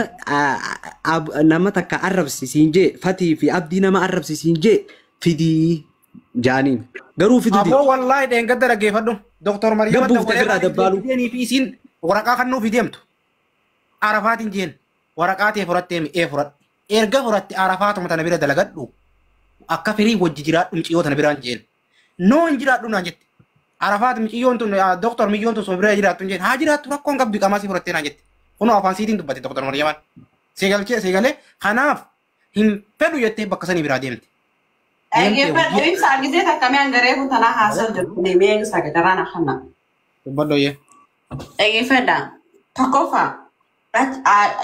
nama takka arrabsisiin jee fatii fi abdii nama arrabsisiin jee fidii jaaniin garuu fiduu Aboo didi wallaahi dheengadda dhaggeeffadhu. Doktor Mariyaama gabbuufte dawwalee firraa maaliif dabbaaluu deemtee fi isiin waraqaa kan nuuf deemtu. Arafaatiin jeen waraqaa ta'e fudhattee mi'ee fudhadhu. Erga fudhatte arafaatuma tana bira dalagadhu. Akka firii wajji jiraadhu miciyyoo tana biraan jeen. Noo hin jiraadhu naan jette. Arafaat miciyyoon tun doktor miciyyoon tun suma bira jiraattu hin jeen. Haa jiraattu rakkoon qabdu qamaa si fudhattee naan jette. Kunoo afaan siitiin dubbatte doktor Mariyamaan. Seegalchee seegalee kanaaf hin fedhu jettee bakka sanii biraa deemte. Deemtee Dhaggeeffadhu hojii. ibsa gisee takkamee hangaree kun tanaa haasaa jiru deemee ibsa gadaraan akkanna. Dubbadhu. Dhaggeeffadha. Tokkoffaa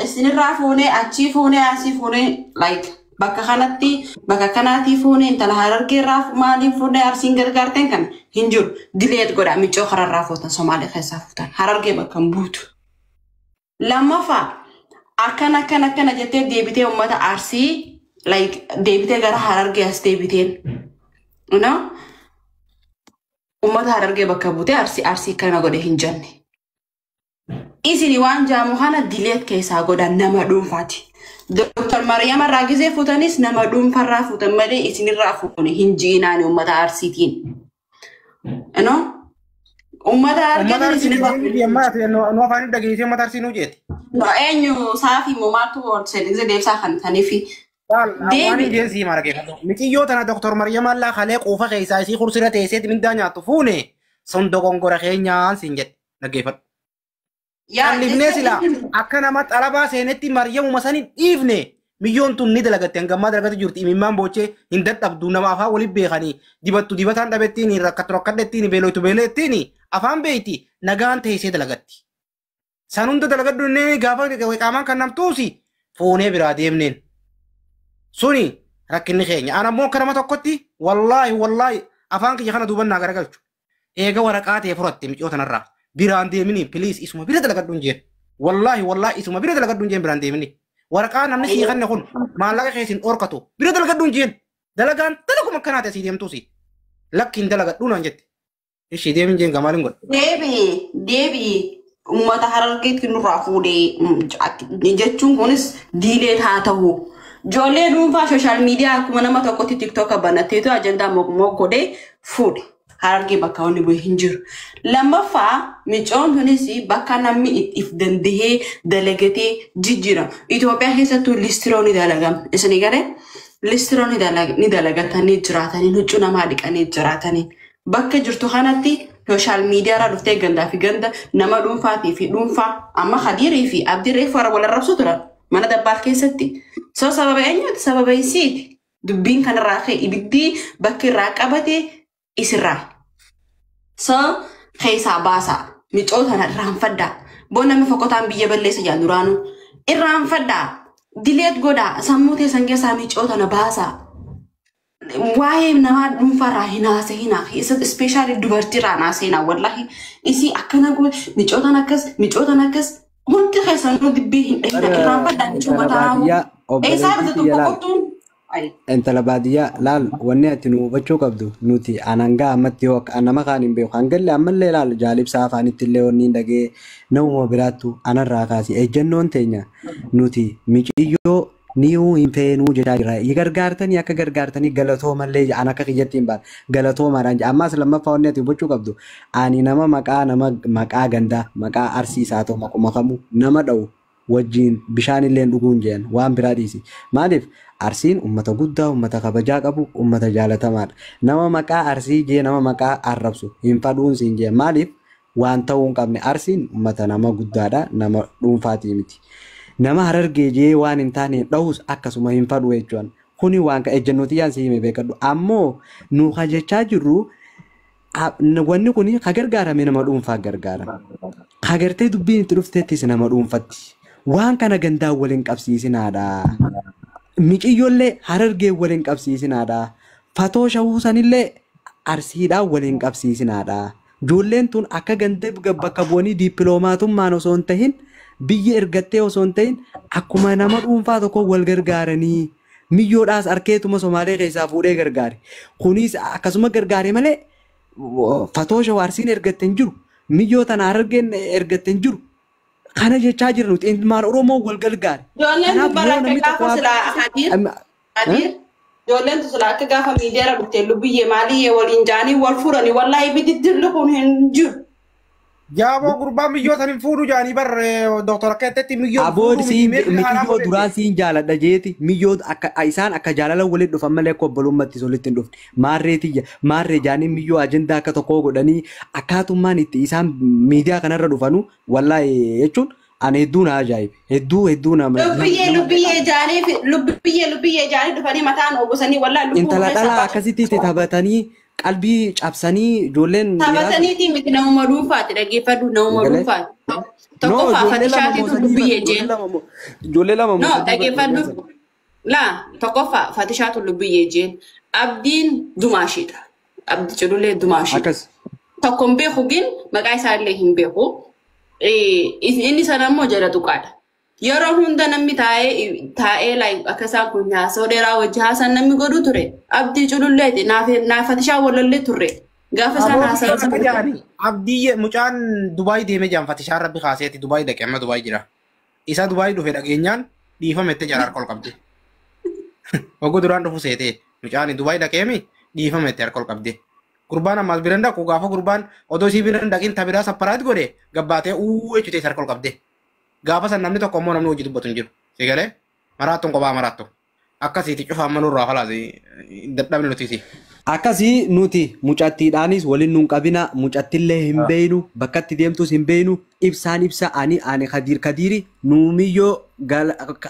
isinirraa fuunee achii fuunee asii fuunee like bakka kanatti bakka kanaatii fuunee intala harargeerraa maaliin fuunee arsiin gargaarteen kan hin jiru dileet godha miccoo kararraa fuutan Somaalee keessaa fuutan harargee bakka hin buutu. Lammaffaa akkana akkana akkana jettee deebitee uummata arsii like deebitee gara harargee as deebiteen. You know? Uummata harargee bakka buutee arsii arsii kana godhe hin jenne. Isini waan jaamu kana dileet keessaa godhan nama dhuunfaati. Dooktar Mariyaam irraa gisee fuutanis nama dhuunfarraa fuutan malee isinirraa fuune hin ji'inaani uummata arsiitiin. You know? Uummata Uummata argatan arsii isinirraa deemee ammaa nu afaan dhageessee uummata arsii nuu jeeti. No, eenyu saafi immoo maaltu gisee deebsaa kan taniifi Laal waan deebi. hin jeen sii mara keeffatu. Miciyyoo tana Doktor Mariyaam Allaa kalee quufa keessaa isii kursirra teesseeti mindaa nyaattu fuune sun dogongora keenyaan siin jedhe dhaggeeffadhu. Yaa Qallifnee silaa akka nama xalabaa seenetti Mariyamuma san hin dhiifne miyyoon tun ni dalagatte hangammaa dalagatu jirti imimmaan boochee hin dadhabdu nama afaan waliin beekanii dibattu dibataan dhabettiin rakkattu rakkadhettiin beeloytu beelettiin afaan beeyti nagaan teessee dalagatti. San hunda dalagadhu inni gaafa qaamaan kan namtuusi fuunee biraa deemneen. Suni rakkinni keenya. Ana ammoo akka nama tokkotti wallaahi wallaahi afaan kiyya kana duuban naa garagalchu. Eega waraqaa ta'e fudhatte micoo tanarraa. Biraan deemini please isuma bira dalagadhu hin jeen. Wallaahi wallaahi isuma bira dalagadhu hin jeen biraan deemini. Waraqaa namni sii kanne kun maallaqa keessin dhorkatu bira dalagadhu hin jeen. Dalagaan dalaguma akkanaa ta'e sii deemtuusi. Lakki hin dalagadhu naan jette. Ishii deemin jeen gamaaliin godha. Deebi'i deebi'i uummata Harargeetti nurraa fuudhee jechuun kunis diileen haa ta'u. Ijoollee dhuunfaa sooshaal miidiyaa akkuma nama tokkotti tiktoka banatteetu ajandaa godhee fuudhe. Harargee bakka wanni bu'e hin jiru. Lammaffaa micoon tunis bakka namni if dandahee dalagatee jijjiiramu. Itoophiyaa keessattuu listiroo ni dalagama. Isin galee listiroo ni dalagatanii jiraatanii huccuu namaa dhiqanii jiraatanii. Bakka jirtu kanatti sooshaal miidiyaarraa dhuftee gandaa fi ganda nama dhuunfaatii fi dhuunfaa amma Khadiirii fi Abdii reefu wal arrabsu turan mana dabbaal keessatti. So sababa eenyuti? Sababa isiiti. Dubbiin kanarraa ka'e ibiddi bakki irraa qabate isirraa. So keessaa baasaa. Micoo tana irraanfadhaa. Boo namni fokkotaan biyya balleessa jaan duraanuu. Irraanfadhaa. Dileet godhaa. Sammuu teessan keessaa micoo tana baasaa. Waa'ee namaa dhuunfaarraa hin haasa'inaa. Ispeeshaalii dubartiirraa hin haasa'inaa. Wallaahi isii akkana godhe micootaan akkas micootaan akkas hundi keessanuu dubbii hin dhahina. Irraanfadhaa micoo Intala mataa baadiyyaa Eessaa obboleettii dhufte kiyya laal. tokko qottuun? Intala baadiyyaa laal wanni ati nu hubachuu qabdu nuti anangaa ammatti yoo akka nama kaan hin beeku hangallee ammallee laal jaalibsaa afaanitti illee wanni hin dhagee namuma biraattu anarraa kaasi ejjennoon teenya nuti miciyyoo ni'uu hin feenuu jechaa jira. Gargaartanii akka gargaartanii galatoomallee an akka kiyyatti hin baane galatoomaadhaan jedha. Ammaas lammaffaa wanni ati hubachuu qabdu ani nama maqaa nama maqaa gandaa maqaa arsiisaa ta'u maquma kamuu nama dha'u wajjin bishaan illee dhuguun jeen waan biraa dhiisi. Maaliif arsiin ummata guddaa, ummata kabajaa qabu, ummata jaalatamaadha. Nama maqaa arsii jee nama maqaa arrabsu hin fadhuun siin jee maaliif waan ta'uu hin qabne arsiin ummata nama guddaadha, nama dhuunfaatii miti. Nama Harargee jee waan hin taane dhahus akkasuma hin fadhu jechuudha. Kuni waan ejjennoo xiyyaan si hime beekadhu. Ammoo nu hajjechaa jirru wanni kun ka gargaarame nama dhuunfaa gargaarame. Ka gartee dubbiin itti dhufteettis nama dhuunfatti. Waan kana gandaan waliin qabsiisinaadha. Miciyyoollee Harargee waliin qabsiisinaadha. Fatoo shawuu sanillee arsiidhaan waliin qabsiisinaadha. Ijoolleen tun akka gandee bakka bu'anii dippiloomatummaan osoo hin tahin biyya ergattee osoo hin tahin akkuma nama dhuunfaa tokko wal gargaaranii miyyoodhaas arkeetuma Somaalee keessaa fuudhee gargaare. Kunis akkasuma gargaare malee fatoo shawuu arsiin ergatte hin jiru. Miyyoo tana Harargeen ergatte hin jiru. Kana jechaa jirra nuti ilmaan Oromoo wal gargaare. Ijoolleen Kanaaf tun bara yoo akka namni tokko gaafa waa silaa Khadiir Khadiir ijoolleen tun silaa akka gaafa miidiyaarra dhuftee lubbiyyee maaliyyee waliin jaanii wal fuudhanii wallaahi ibiddi kun hin jiru. Jaaboo gurbaan miyyoo hin fuudhu jaanii bar doktora keetetti miyyoo Aboon fuudhu miti siin meeshaa haraa mikiyyoo godhette. duraan siin jaaladha jeeti miyyoo akka isaan akka jaalala walitti dhufan malee akka obbolummaatti walitti hin dhufne maarree tiyya maarree jaanii miyyoo ajandaa akka tokkoo godhanii akkaatummaan itti isaan miidiyaa kanarra dhufanu wallaahi jechuun ani hedduu na ajaa'ibe hedduu hedduu nama Lubbiyyee nama lubbiyyee jaanii lubbiyyee lubbiyyee jaanii dhufanii mataan oobosanii wallaahi lubbuu intala keessaa dhalaa baasu. akkasitti itti taphatanii qalbii cabsanii ijoolleen dhiiraatu Taphataniitii miti namuma dhuunfaati dhaggeeffadhu namuma egalee. dhuunfaati. No Tokkoffaa ijoollee lama moo fatishaatiitu sadii bar lubbiyyee ijoollee jeen. lama moo ijoollee lama moo No sadii bar ijoolleen dhaggeeffadhu. sadii. Laa tokkoffaa fatishaatu lubbiyyee jeen. Abdiin dumaashiidha. Abdi cululee dumaashiidha. Akkas. Tokko hin beeku gin maqaa isaa illee hin beeku. Inni sana immoo jala tuqaadha. Yeroo hunda namni taa'ee taa'ee like akka isaan kun haasoo dheeraa wajji haasan namni godhu ture. Abdii cululleeti naaf fatishaa walallee turre. Gaafa isaan Aboo haasaa akka jaanii abdii mucaan Dubaay deemee jaan fatishaan rabbi kaaseeti Dubaay dhaqe amma Dubaay jira. Isa Dubaay dhufe dhageenyaan dhiifame itti jara harka ol qabde. Oguu duraan dhufu seetee mucaan Dubaay dhaqeemi dhiifame itti harka ol qabde. Gurbaan ammaas bira hin dhaqu gaafa gurbaan odoo isii bira hin dhaqin tabiraa sapparaat godhe gabbaatee uu jechuu ta'e harka ol qabde. Gaafa san namni tokko immoo namni hojii dubbatu hin jiru. Si galee maraattuun kophaa maraattu. Akkasiiti cufa amma nurraa falaas dadhabne nuti si. Akkasii nuti mucattiidhaanis waliin nuun qabina mucattillee hin beeynu bakkatti deemtus hin beeynu ibsaan ibsa ani ani kadiir kadiiri nuumiyyoo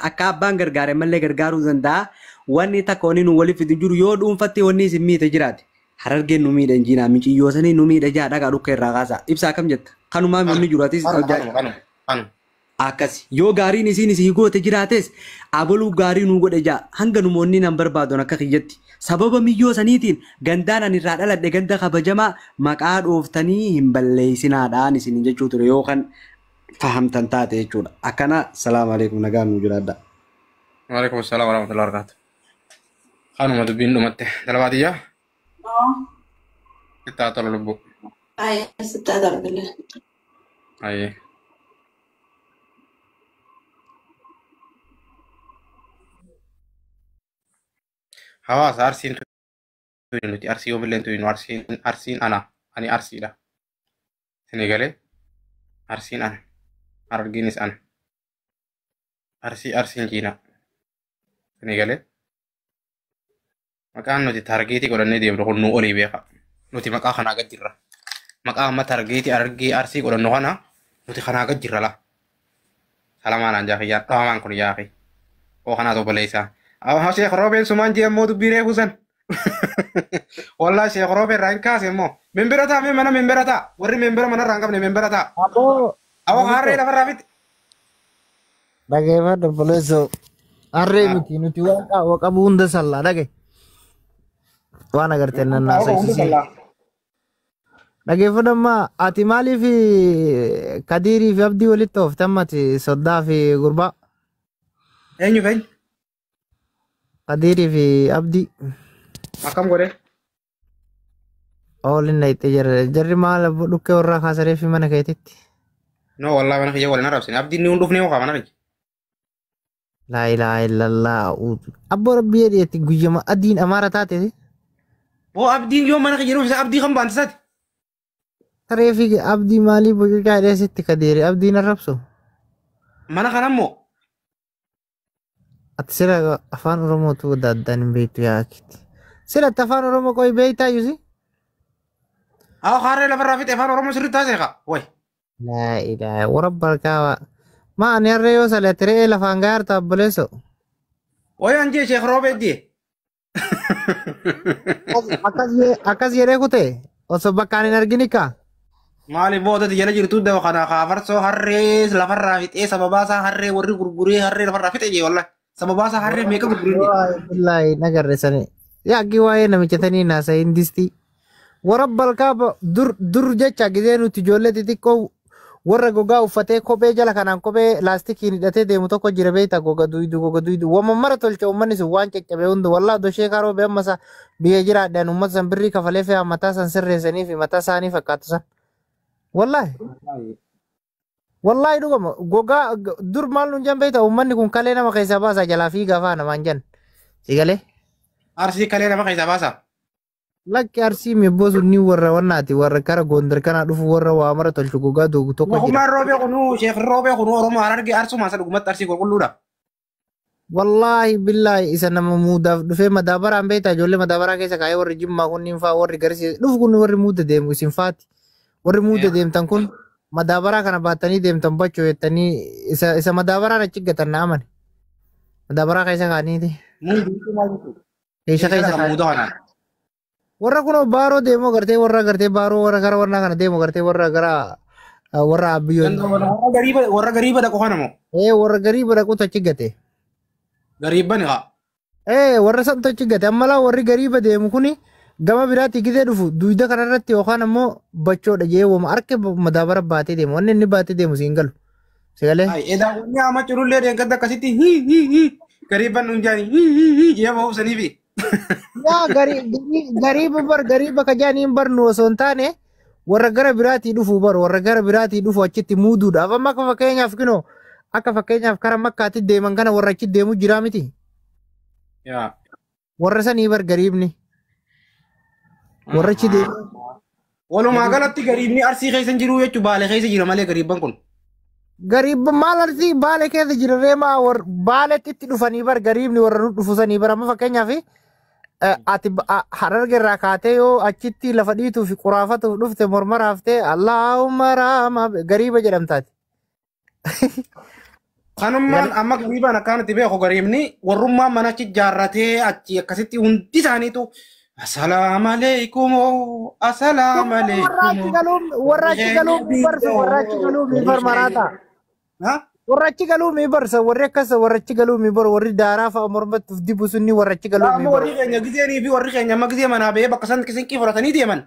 akka abbaan gargaare malee gargaaruu danda'a wanni takka wanni nu waliif fidu hin jiru yoo dhuunfatti wanni isin miite jiraate harargeen nu miidha injiinaa miciyyoo sanii nu miidha jaa dhagaa dhukka irraa kaasa ibsa akkam jetta kanumaa wanni jiru atis Kanuma kanuma kanuma kanuma. akkas yoo gaariin isiin isii goote jiraates abaluu gaarii nuu godhe jaa hanga numoonni nan barbaadon akka kiyyatti Sababa miyyoo saniitiin gandaan ani irraa dhaladhe ganda kabajamaa maqaa dhooftanii hin balleessinaadhaan isin jechuu ture yookaan fahamtan taate jechuudha. Akkana salaamu alaikum nagaan nu jiraadha. Waalaikum salaam warahmatullahi wabarakatuh. Kanuma dubbiin dhumatte. Dalabaatiyyaa? Itti haa tolu lubbuu. Ay, sitti haa tolu. Ayyee. Hawaasa Arsiin tuni nuti Arsii yoomillee tuni Arsiin Arsiin ana ani Arsiidha. Isinii galee Arsiin ana Harargeenis ana Arsii Arsiin jiina. Isinii galee maqaan nuti targeetii godhannee deemnu kun nu olii beeka. Nuti maqaa kanaa gad jirra. Maqaa amma targeetii Harargee Arsii godhannu kana nuti kanaa gad jirra la. Salamaanaan jaakiyyaan dhawamaan kun yaaqi. Oo kanaatu obboleessaa. Awwa Sheekh Roobeen sumaan jee immoo dubbii reefu san. Wallaahi Sheekh Roobeen irraa hin kaase immoo. Membera ta'a mee mana membera ta'a. Warri membera manarraa hin qabne membera ta'a. Aboo Awwa harree lafarraa fixi. Dhageeffadhu obboleessoo. Harree miti nuti waan qaawwa qabu hunda sallaa dhage. Waan agartee nan Qaawwa qabu hunda haasofsiisee. sallaa. Dhageeffadhu amma ati maaliif Kadiirii fi Abdii walitti oofte amma ati soddaa fi gurbaa? Eenyu feenya? Kadiirii fi Abdii. Akkam godhee? Oolin dhayxee jirra. Jarri maal dhukkee warraa kaasaree fi mana keetitti? No wallaahi mana kiyya waliin arrabsine. Abdiin ni hin dhufne yookaan mana kiyya. Laa ilaaha illallah. Abboo rabbii jedheetti guyyama adiin amaara taate. Boo Abdiin yoo mana kiyya dhufe Abdii kan baantisaati. Saree fi Abdii maalii bocucaa jedhee sitti Kadiiri Abdiin arrabsu? Mana kana immoo Ati sira afaan Oromootu adda addaan hin beektu yaa akkitti. Sira ati afaan Oromoo qoy beektaa yuusi? Awwa harree lafarraa fixe afaan Oromoo sirriitti taasise kaa. Wayi. Laa ilaaha warra barkaawaa. Ma ani harree yoo sale ati re'ee lafaan gaarta obboleesso. Wayi an jee Sheekh Roobee jee. Akkas jedhee kutee osoo bakkaan hin argini kaa. Maaliif boodatti jala jirtu dawa kana kaafarsoo harree lafarraa fixee sababaasaa harree warri gurguree harree lafarraa fixe jee wallahi. Sababaasaa harree meeqa gurguree jee. Wallaahi nagarre sani. Yaaqii waa'ee namicha tanii naasayin distii. Warra balkaa dur dur jecha gizee nuti ijoollee xixiqqoo warra gogaa uffatee kophee jala kanaan kophee laastikiin hidhatee deemu tokko jira beektaa goga duydu goga duydu wama mara tolche uummanni sun waan caccabe hunda wallaa doshee karoo bee amma biyya jiraadhaan uummata san birrii kafalee fe'aa mataa san sirreessanii fi mataa isaanii fakkaatu san. Wallaahi. Wallaahi dhugama gogaa dur maal nuun jan beektaa uummanni kun kalee nama keessaa baasaa jalaa fiigaa faana namaan jan. Sigalee. Arsii kalee nama keessaa baasaa. Lakki arsii mibboo sun ni warra wannaati warra kara Gondar kana dhufu warra waa mara tolchu gogaa doogu tokko jira. Wahumaan roobee kunuu Sheekh Roobee kunuu Oromoo Harargee Arsumaa isa dhugumatti Arsii qulqulluudha. Wallaahi billaahi isa nama muudaaf dhufee madaabaraan beektaa ijoollee madaabaraa keessa kaa'ee warri Jimmaa kunniin faa warri Garsii dhufu kun warri muuda deemu isin faati. Warri muuda deemtan kun madaabaraa kana baattanii deemtan bachoo jettanii isa isa madaabaraan achi gatan na amane. Madaabaraa keessa kaa'aniiti. Keessa Keessa keessa kan kaa'anii. muuda kanaan. Warra kunoo baaroo deemu gartee warra gartee baaroo warra gara warra kana deemu gartee warra gara warra abiyyoon. Warra gariiba dhaqu kana moo? Ee warra gariiba dhaqutu achi gate. Gariibban haa. Ee warra santu achi gate amma laa warri gariiba deemu kuni gama biraatti gizee dhufu duyda kanarratti yookaan ammoo bachoodha jee wama harka madaabara baatee deemu wanni inni baatee deemu siin galu. Sigalee. Ay edaa wanni amma culullee deeggadda akkasitti hii hii hii gariibban nuun jaani hii hii hii jee bahuuf saniifi. Yaa gariiba bar gariiba ka jaaniin bar nu osoo hin taane warra gara biraatii dhufu bar warra gara biraatii dhufu achitti muuduudhaaf amma akka fakkeenyaaf kinoo akka fakkeenyaaf kara makkaatti deeman kana warra achi deemu jiraa miti. Yaa. Warra sanii bar gariibni. Warra achi deemu. Walumaa galatti gariibni arsii keessa hin jiru jechuun baalee keessa jira malee gariibban kun. Gariibba maal arsii baalee keessa jira reemaa warra baaleetti itti dhufanii bar gariibni warra nu dhufu sanii bar amma fakkeenyaaf ati hararge irraa kaatee yoo achitti lafa dhiituu fi quraafatuuf dhufte morma raaftee Allaahumma raama gariiba jedhamtaati. Kanummaan amma gariibaan akkanatti beeku gariibni warrummaan mana achi ijaarratee achi akkasitti hundi isaaniitu assalaamu alaikum assalaamu Warra achi alaikum. galuun warra achi galuun barsu warra achi galuun bar maraata. Warra achi galuu mi barsa warri akkas warra achi galuu mi bar warri daaraa fa'a mormatti uf dibu sunni warra achi galuu mi Amma bar. warri keenya gizeenii fi warri keenya amma gizee manaa ba'ee bakka san sinqii fudhatanii deeman.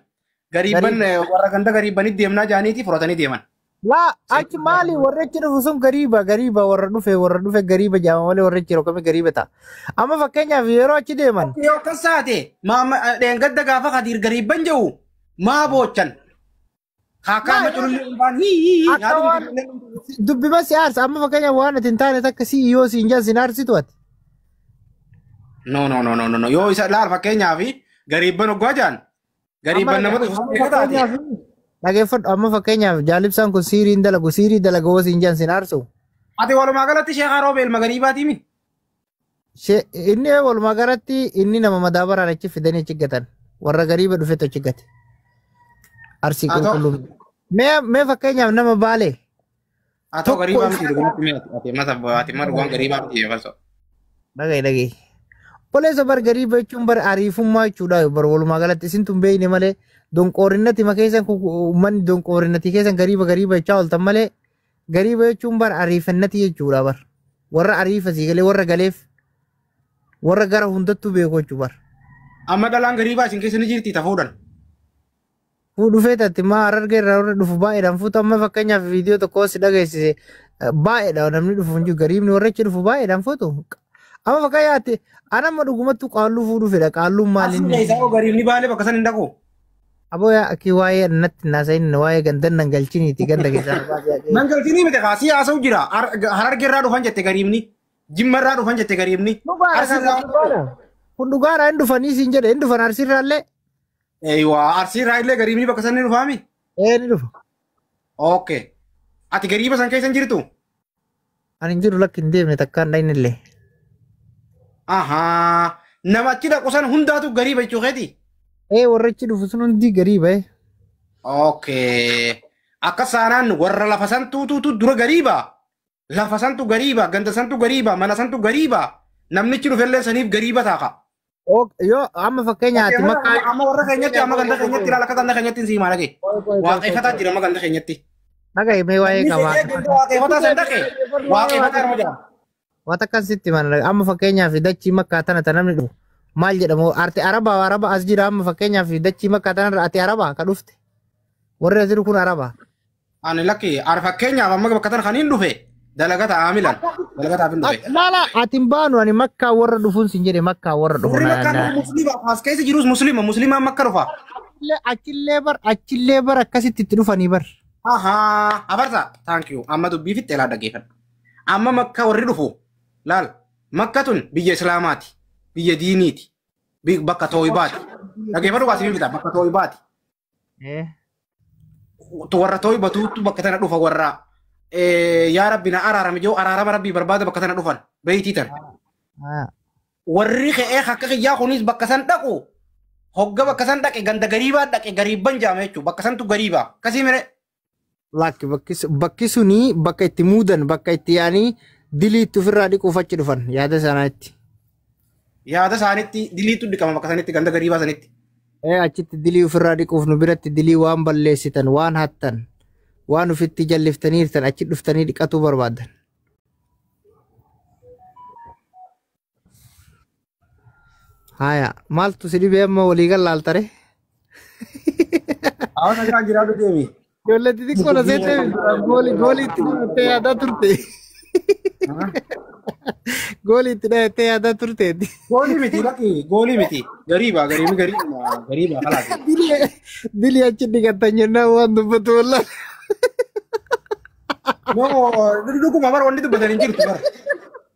Gariibban warra ganda gariibbanitti deemnaa jaaniiti fudhatanii deeman. Laa achi maali warri achi dhufu sun gariiba gariiba warra dhufe gariiba jaama malee warri achi yeroo kamii gariiba ta'a. Amma fakkeenyaaf yeroo achi deeman. Yoo akkas taate dheengadda gaafa Kadiir gariibban jedhu maa boochan. Haakaa amma culullee dhuunfaan hii Akka waan dubbima si aarsa amma fakkeenyaaf waan ati hin taane takka si yoo si hin jaan sin aarsitu ati. No, no, no, no, no, no, yoo isa laal fakkeenyaaf gariibban hoggaa jaan gariibban nama dhufu Amma fakkeenyaaf dhageeffadhu, amma fakkeenyaaf jaalibsaan kun siiriin dalagu siirii dalagu yoo si hin jaan sin aarsu. Ati walumaa galatti Sheekh Roobeel ilma gariibaatiimi. Inni walumaa galatti inni nama madaabaraan achi fidanii achi gatan warra gariiba dhufetu achi gate. Arsii qulqulluu. Mee fakkeenyaaf nama Baalee. Haa ta'u gariibaa miti dhugumatti mee ati masa ati ma dhugaan gariibaa miti faso. Dhagaye dhagaye. Obboleessa bar gariiba jechuun bar ariifummaa jechuudha bar walumaa galatti isin tun beeyne malee donqoorinnati ma keessan uummanni donqoorinnati keessan gariiba gariiba jechaa ooltan malee gariiba jechuun bar ariifannati jechuudha bar warra ariifa sii galee warra galeef warra gara hundattuu beeku jechuu bar. Amma dhalaan gariibaa isin keessa ni jirti tafuudhan. Fuudhu feetatti maa Harargee irraa warra dhufu baay'eedhaan fuutu amma fakkeenyaaf viidiyoo tokko si dhageessise baay'eedha namni dhufu hin jiru gariibni warra achi dhufu baay'eedhaan fuutu. Amma fakkeenyaatti ana amma dhugumattuu qaalluu fuudhu fedha qaalluun maal Asii inni. keessaa hoo gariibni Baalee bakka san hin dhaqu. Aboo yaa akki waa'ee natti naasayin waa'ee gandan nan galchiniiti ganda keessaa na baasee aqee. Nan galchinii miti kaasii haasa'u jira. Harargee irraa dhufan jette gariibni. Jimma irraa dhufan jette gariibni. Dhugaadha Arsii irraa kun dhugaadha. Kun dhugaadha hin dhufanii siin jedhe hin dhufan Arsiirraallee. Eeywaa, Arsii irraa illee gariibni bakka san ni dhufaami. Ee, ni dhufa. Okay. Ati gariiba san keessa hin jirtu? Ani hin jiru, lakki hin deemne takkaan dhayne illee. Ahaa. Nama achi dhaqu san hundaatu gariiba jechuu keeti? Ee, warra achi dhufu sun hundi gariiba. Okay. Akka saanaan warra lafa santuutuutu dura gariiba. Lafa santu gariiba, ganda santu gariiba, mana santu gariiba. Namnichi dhufellee saniif gariiba taaka. Yoo amma fakkeenyaatti makkaa. Amma warra keenyatti, amma ganda keenyatti ilaala, akka ganda keenyatti hin siimaa dhage. Waaqeffataa jira amma ganda keenyatti. Dhagaye mee waa'ee qabaa. Waaqeffataa san dhaqe. Waaqeffataa nama jedhama. Waan akkan sitti mana amma fakkeenyaaf dachii makkaa tana ta namni dhufu maal jedhamu arte araba araba as jira amma fakkeenyaaf dachii makkaa tanarra ati araba ka dhufte warri as jiru kun araba. Ani lakki ani fakkeenyaaf amma bakka tana kan hin dhufe dalagata aamilan dalagataaf hin dhufe. Laala ati hin baanu ani makkaa warra dhufuun sin jedhe makkaa warra dhufu. Warri makkaa dhufu muslima as keessa jirus muslima muslimaan makka dhufa. Achillee bar akkasitti itti dhufanii bar. Ahaa, abarta, thank you, amma dubbii fixxee laa dhaggeeffadhu. Amma makka warri dhufu laal makka tun biyya islaamaati biyya diiniiti bakka tooyibaati. Dhaggeeffadhu kaasii fita bakka tooyibaati. Warra tooyibatuutu bakka tana dhufa warra yaa rabbi na araarame jiru araarama rabbii barbaada bakka tana dhufan beeytii tana. Warri ka'ee akka kiyyaa kunis bakka san dhaqu hogga bakka san dhaqe ganda gariibaa dhaqe gariibban jaame jechuudha bakka santu gariibaa akkasii mire. Lakki bakki suni bakka itti muudan bakka itti yaanii dilii itti ofirraa dhiquuf achi dhufan yaada isaaniitti. Yaada isaaniitti diliitu dhiqama bakka sanitti ganda gariibaa sanitti. Ee, achitti dilii ofirraa dhiquuf nu biratti dilii waan balleessitan waan hattan waan ofitti jalliftaniirtan achi dhuftanii dhiqatuu barbaadan. Haya, maaltu si dhibee amma walii galaaltare? Hawaasa jiraan jiraatu deemi. Ijoollee xixiqqoo na seetee goolii goolii itti dhahattee yaadaa turte. Goolii itti dhahattee yaadaa turteeti. Goolii miti lakki goolii miti gariibaa gariibi gariibaa gariibaa kalaati. Dilii achi dhiqatan jennaan waan dubbatu wallaan. No, dhuguma bara wanni dubbatanii hin jirtu bara.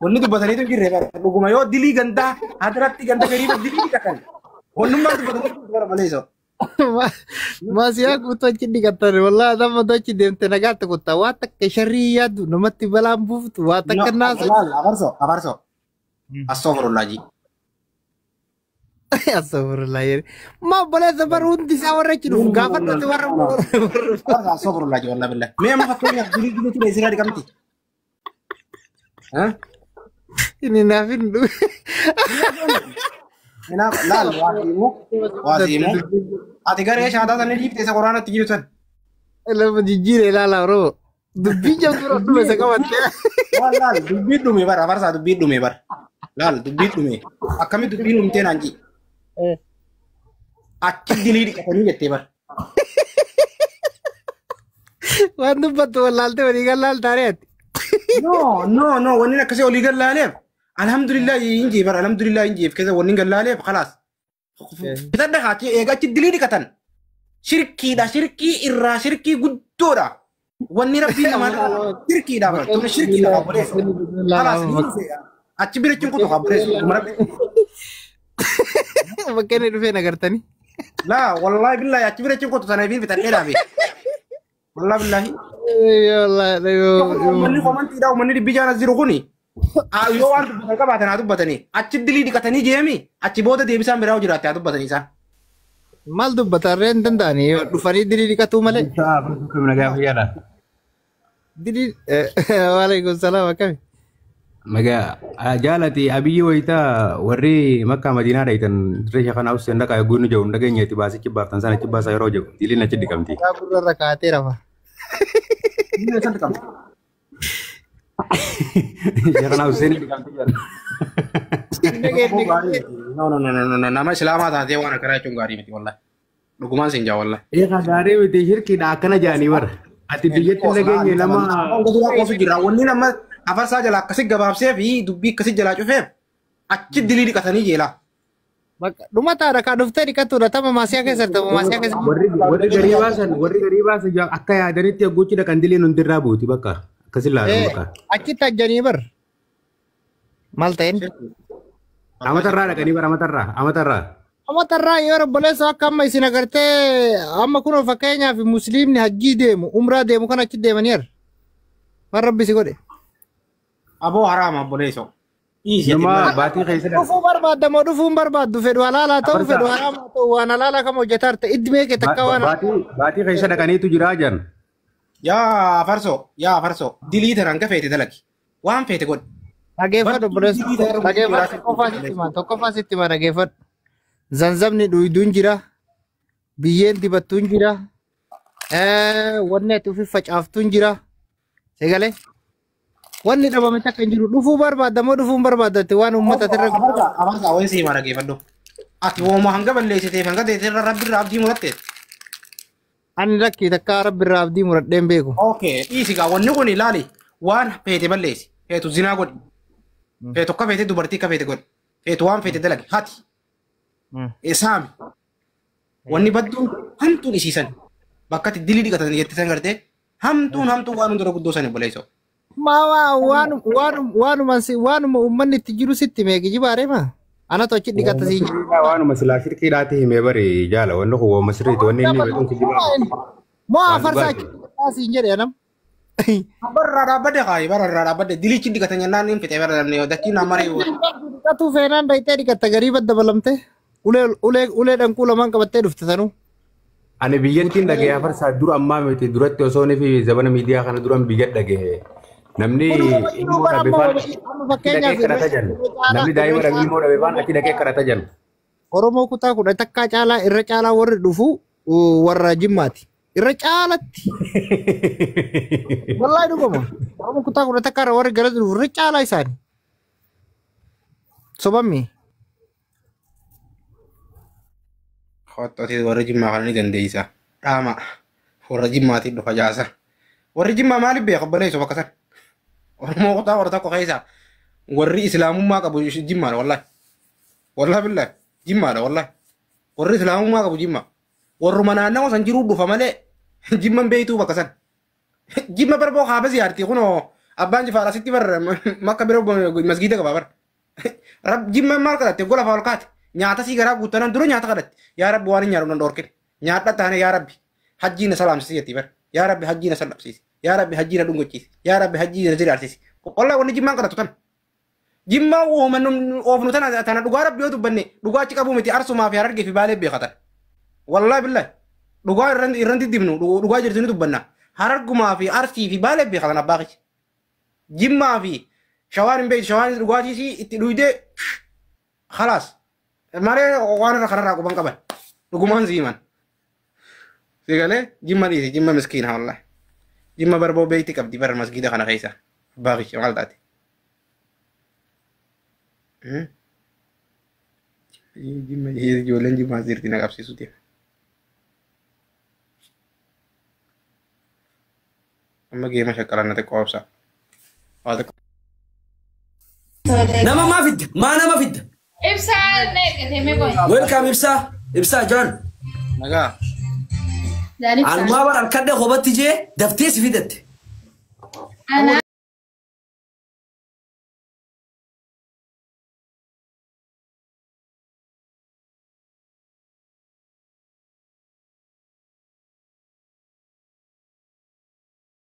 Wanni dubbataniitu hin jirre bara dhuguma yoo dilii gandaa hadiratti ganda gariiba dilii dhiqatan. Wannummaan dubbatanii jirtu bara malee isa. Maasiyaa guutuu achi dhiqatan wallaahi nama achi deemte nagaatti kuttaa waa takka sharrii yaaddu namatti balaan buuftu waa takka naasa. Laal abarso abarso. Astaghfirullah ji. Astaghfirullah jedhe. Ma obboleessa bara hundi isaa warra achi dhufu gaafa dhufte warra. Astaghfirullah ji wallah billah. Mee amma fakkeenyaaf dilii dilii ture isiraa dhiqamti. Inni naaf hin dhufe. Kanaaf laal waa himu waa himu. Ati garee shaataa sana dhiifte isa qoraanatti jiru san. Lafa jijjiire ilaala Oromoo. Dubbiin jabduu dhume isa qabattee. Laal dubbiin dhume bara afarsaa dubbiin dhume bara. Laal dubbiin dhume. Akkamitti dubbiin dhumtee naan jii. Achi dilii dhiqatanii jettee bara. Waan dubbattu wallaaltee walii gallaaltaaree ati. No no no wanni akkasii olii gallaaleef alhamdulillah hin jee bara alhamdulillah hin jeef keessa wanni gallaaleef khalaas. Bitadha haati eega achi dilii dhiqatan. Shirkiidha shirkii irraa shirkii guddoodha. Wanni rabbiin namaa shirkiidha bara tun shirkiidha qabboleessa. Khalaas ni dhufe achi bira cinku tokko qabboleessa. Bakka inni dhufee nagartanii. Laa wallahi billahi achi bira cinku sana fi bitadhee dhaabe. Wallahi billahi. Uummanni komantiidha uummanni dhibbi jaana jiru kuni. Yoo waan dubbatan qabaatan haa dubbatanii. Achi dilii dhiqatanii jeemi achi booda deebisaan biraa jiraatte haa dubbatanii isaan. Maal dubbatan ree hin danda'anii dhufanii dilii dhiqatuu malee. Dilii waalaikum salaam akkami. Nagaa jaalati abiyyi wayitaa warri makkaa madiinaa dhayitan dirree kana Hussein dhaqaa eeguu inni jiru dhageenya itti baasichi baaftan sana achi baasaa yeroo jiru diliin achi dhiqamti. Gurra irra kaatee rafa. Sheekana Hussein dhiqamti jedha. No no no no no nama islaamaa taatee waan akkanaa jechuun gaarii miti wallahi. Dhugumaan siin jaa wallahi. Eegaa gaarii miti shirkiidha akkana jaanii bara. Ati biyyatti dhageenye nama. Qofu jira wanni nama afarsaa jala akkasi gabaabsee fi dubbii akkasi jalaa cufeef achi dilii dhiqatanii jeela. Dhuma taadha kaa dhuftee dhiqattuudha tama maasiyaa keessa tama maasiyaa keessa. Warri garii baasan warri garii baasan akka yaadanitti eegguuchi dhaqan diliin hundirraa buuti bakka akkasi laalu bakka. Achitti ajjanii bar. Maal ta'een? Amatarraa dhaqanii bara amatarraa amatarraa. Amatarraa yoo obboleessa akka amma isin agartee amma kunoo fakkeenyaaf musliimni hajjii deemu umraa deemu kan achi deemanii ar. Maal rabbi si godhe? Aboo haraama obboleessoo. Nama baatii keessa Dhufuu barbaadda moo dhufuu hin barbaaddu fedhu halaalaa ta'u fedhu haraamaa ta'u waan halaalaa kam hojjetaa jirta iddi kee takka waan. Baatii keessa dhaqaniitu jiraa jiran. Yaa farsoo dilii tanaan ka feete dalagi waan feete godhi. Dhageeffadhu obboleessa dhageeffadhu tokkoffaa sitti hima dhageeffadhu. Zanzabni dhuyduun jira biyyeen dibattuun jira wanni ati ofi facaaftuun jira sagalee. Wanni dhabame takka hin jiru dhufuu barbaadda moo dhufuu hin barbaaddatte waan uummata irra. Afarsaa wayii siima dhageeffadhu. Ati wooma hanga balleessiteef hanga teessirra rabbi irraa abdii muratte. Ani lakkii takka rabbi irraa abdii muradheen beeku. Okay dhiisi gaa wanni kun ilaali waan feete balleessi feetu zinaa godhi. Feetu akka feete dubartii akka feete godhi. Feetu waan feete dalagi hati. Saami. Wanni badduun hamtuun isiisan bakka itti dilii dhiqatan jettee san gartee hamtuun hamtuun waan hundara guddoo san obboleessoo. Maa waanuma uummanni itti jiru sitti meeqi jibaaree maa? Anatu achi dhiqata siin. Waanuma silaa shirkiidhaatti himee bari jaala wanni kun wooma sirriiti wanni inni hime kun kijibaa. Moo afarsaa achi dhiqataa siin jedhe anam. Barra dhaabbadde kaayi barra dhaabbadde dilichi dhiqatan jennaan hin fixee bara namni dachiin nama reewu. Dhiqatuu feenaan dayitee dhiqatta garii badda balamte ulee dhanquu lamaan qabattee dhufte sanuu. Ani biyyattiin dhagee afarsaa dura ammaa miti duratti osoo inni fi zabana miidiyaa kana duraan biyya dhagee. Namni ilmoo dhabe faan dhaqee kadhata jenna. Namni daa'ima dhabe ilmoo dhabe faan achi dhaqee kadhata jenna. Oromoo kutaa kudha takkaa caalaa irra caalaa warri dhufu warra Jimmaati. Irra caalatti. Wallaahi dhuguma. Oromoo kutaa kudha takkaa irra warri gara dhufu irra caalaa isaani. Sobammi. Hottootii warra Jimmaa kana ni dandeessa. Dhaama warra Jimmaatiin dhufa jaasa. Warri Jimmaa maaliif beeku obboleessu bakka sana? Oromoo kutaa warra tokko keessa warri islaamummaa qabu Jimmaadha wallahi. Wallahi billahi Jimmaadha wallahi. Warri islaamummaa qabu Jimma. Warruma naannawa san jiruu dhufa malee Jimman beeytuu bakka san. Jimma barboo kaaba ziyaartii kunoo abbaan jifaadha sitti bar makka bira masgiida qaba bar. Rab Jimma maal kadhatte gola faa ol kaate nyaata sii garaa guuttanan dura nyaata kadhatte yaa rabbi waan hin nyaadhu nan dhoorkine nyaadha taane yaa rabbi hajjii na salaamsisi jetti bar yaa rabbi hajjii na salabsiisi. Yaa rabbi hajjii na dhungochiisi. Yaa rabbi hajjii na jiraarsiisi. Wallahi wanni jimmaan kadhatu tana. Jimmaa oofnu tana tana dhugaa rabbi yoo dubbanne dhugaa achi qabuu miti arsumaa fi harargee fi baalee beekatan. Wallahi billahi dhugaa irran diddibnu dhugaa jirtu ni dubbanna. Harargumaa fi arsii fi baalee beekatan abbaa kiyya. Jimmaa fi shawaan hin beektu shawaan dhugaatii itti dhuydee khalaas. Malee waan irra kanarraa quban qaban. Dhugumaan siiman. Sigalee jimma dhiisi jimma miskiina wallahi. Jimma barboo beeyti qabdi bara masgiida kana keessa. Abbaa kiyya maal taate? Jimma ijoolleen jimmaa jirti na qabsiisu deema. Amma geema shaqqalaan na xiqqoo obsa. Waa xiqqoo. Nama maa fidda? Maa nama fidda? Ibsaa neeqatee qoy. Welcome Ibsaa. Ibsaa John. Nagaa. Anumaa bara harkadhee kophaatti jee daftee si fidatte. Anaa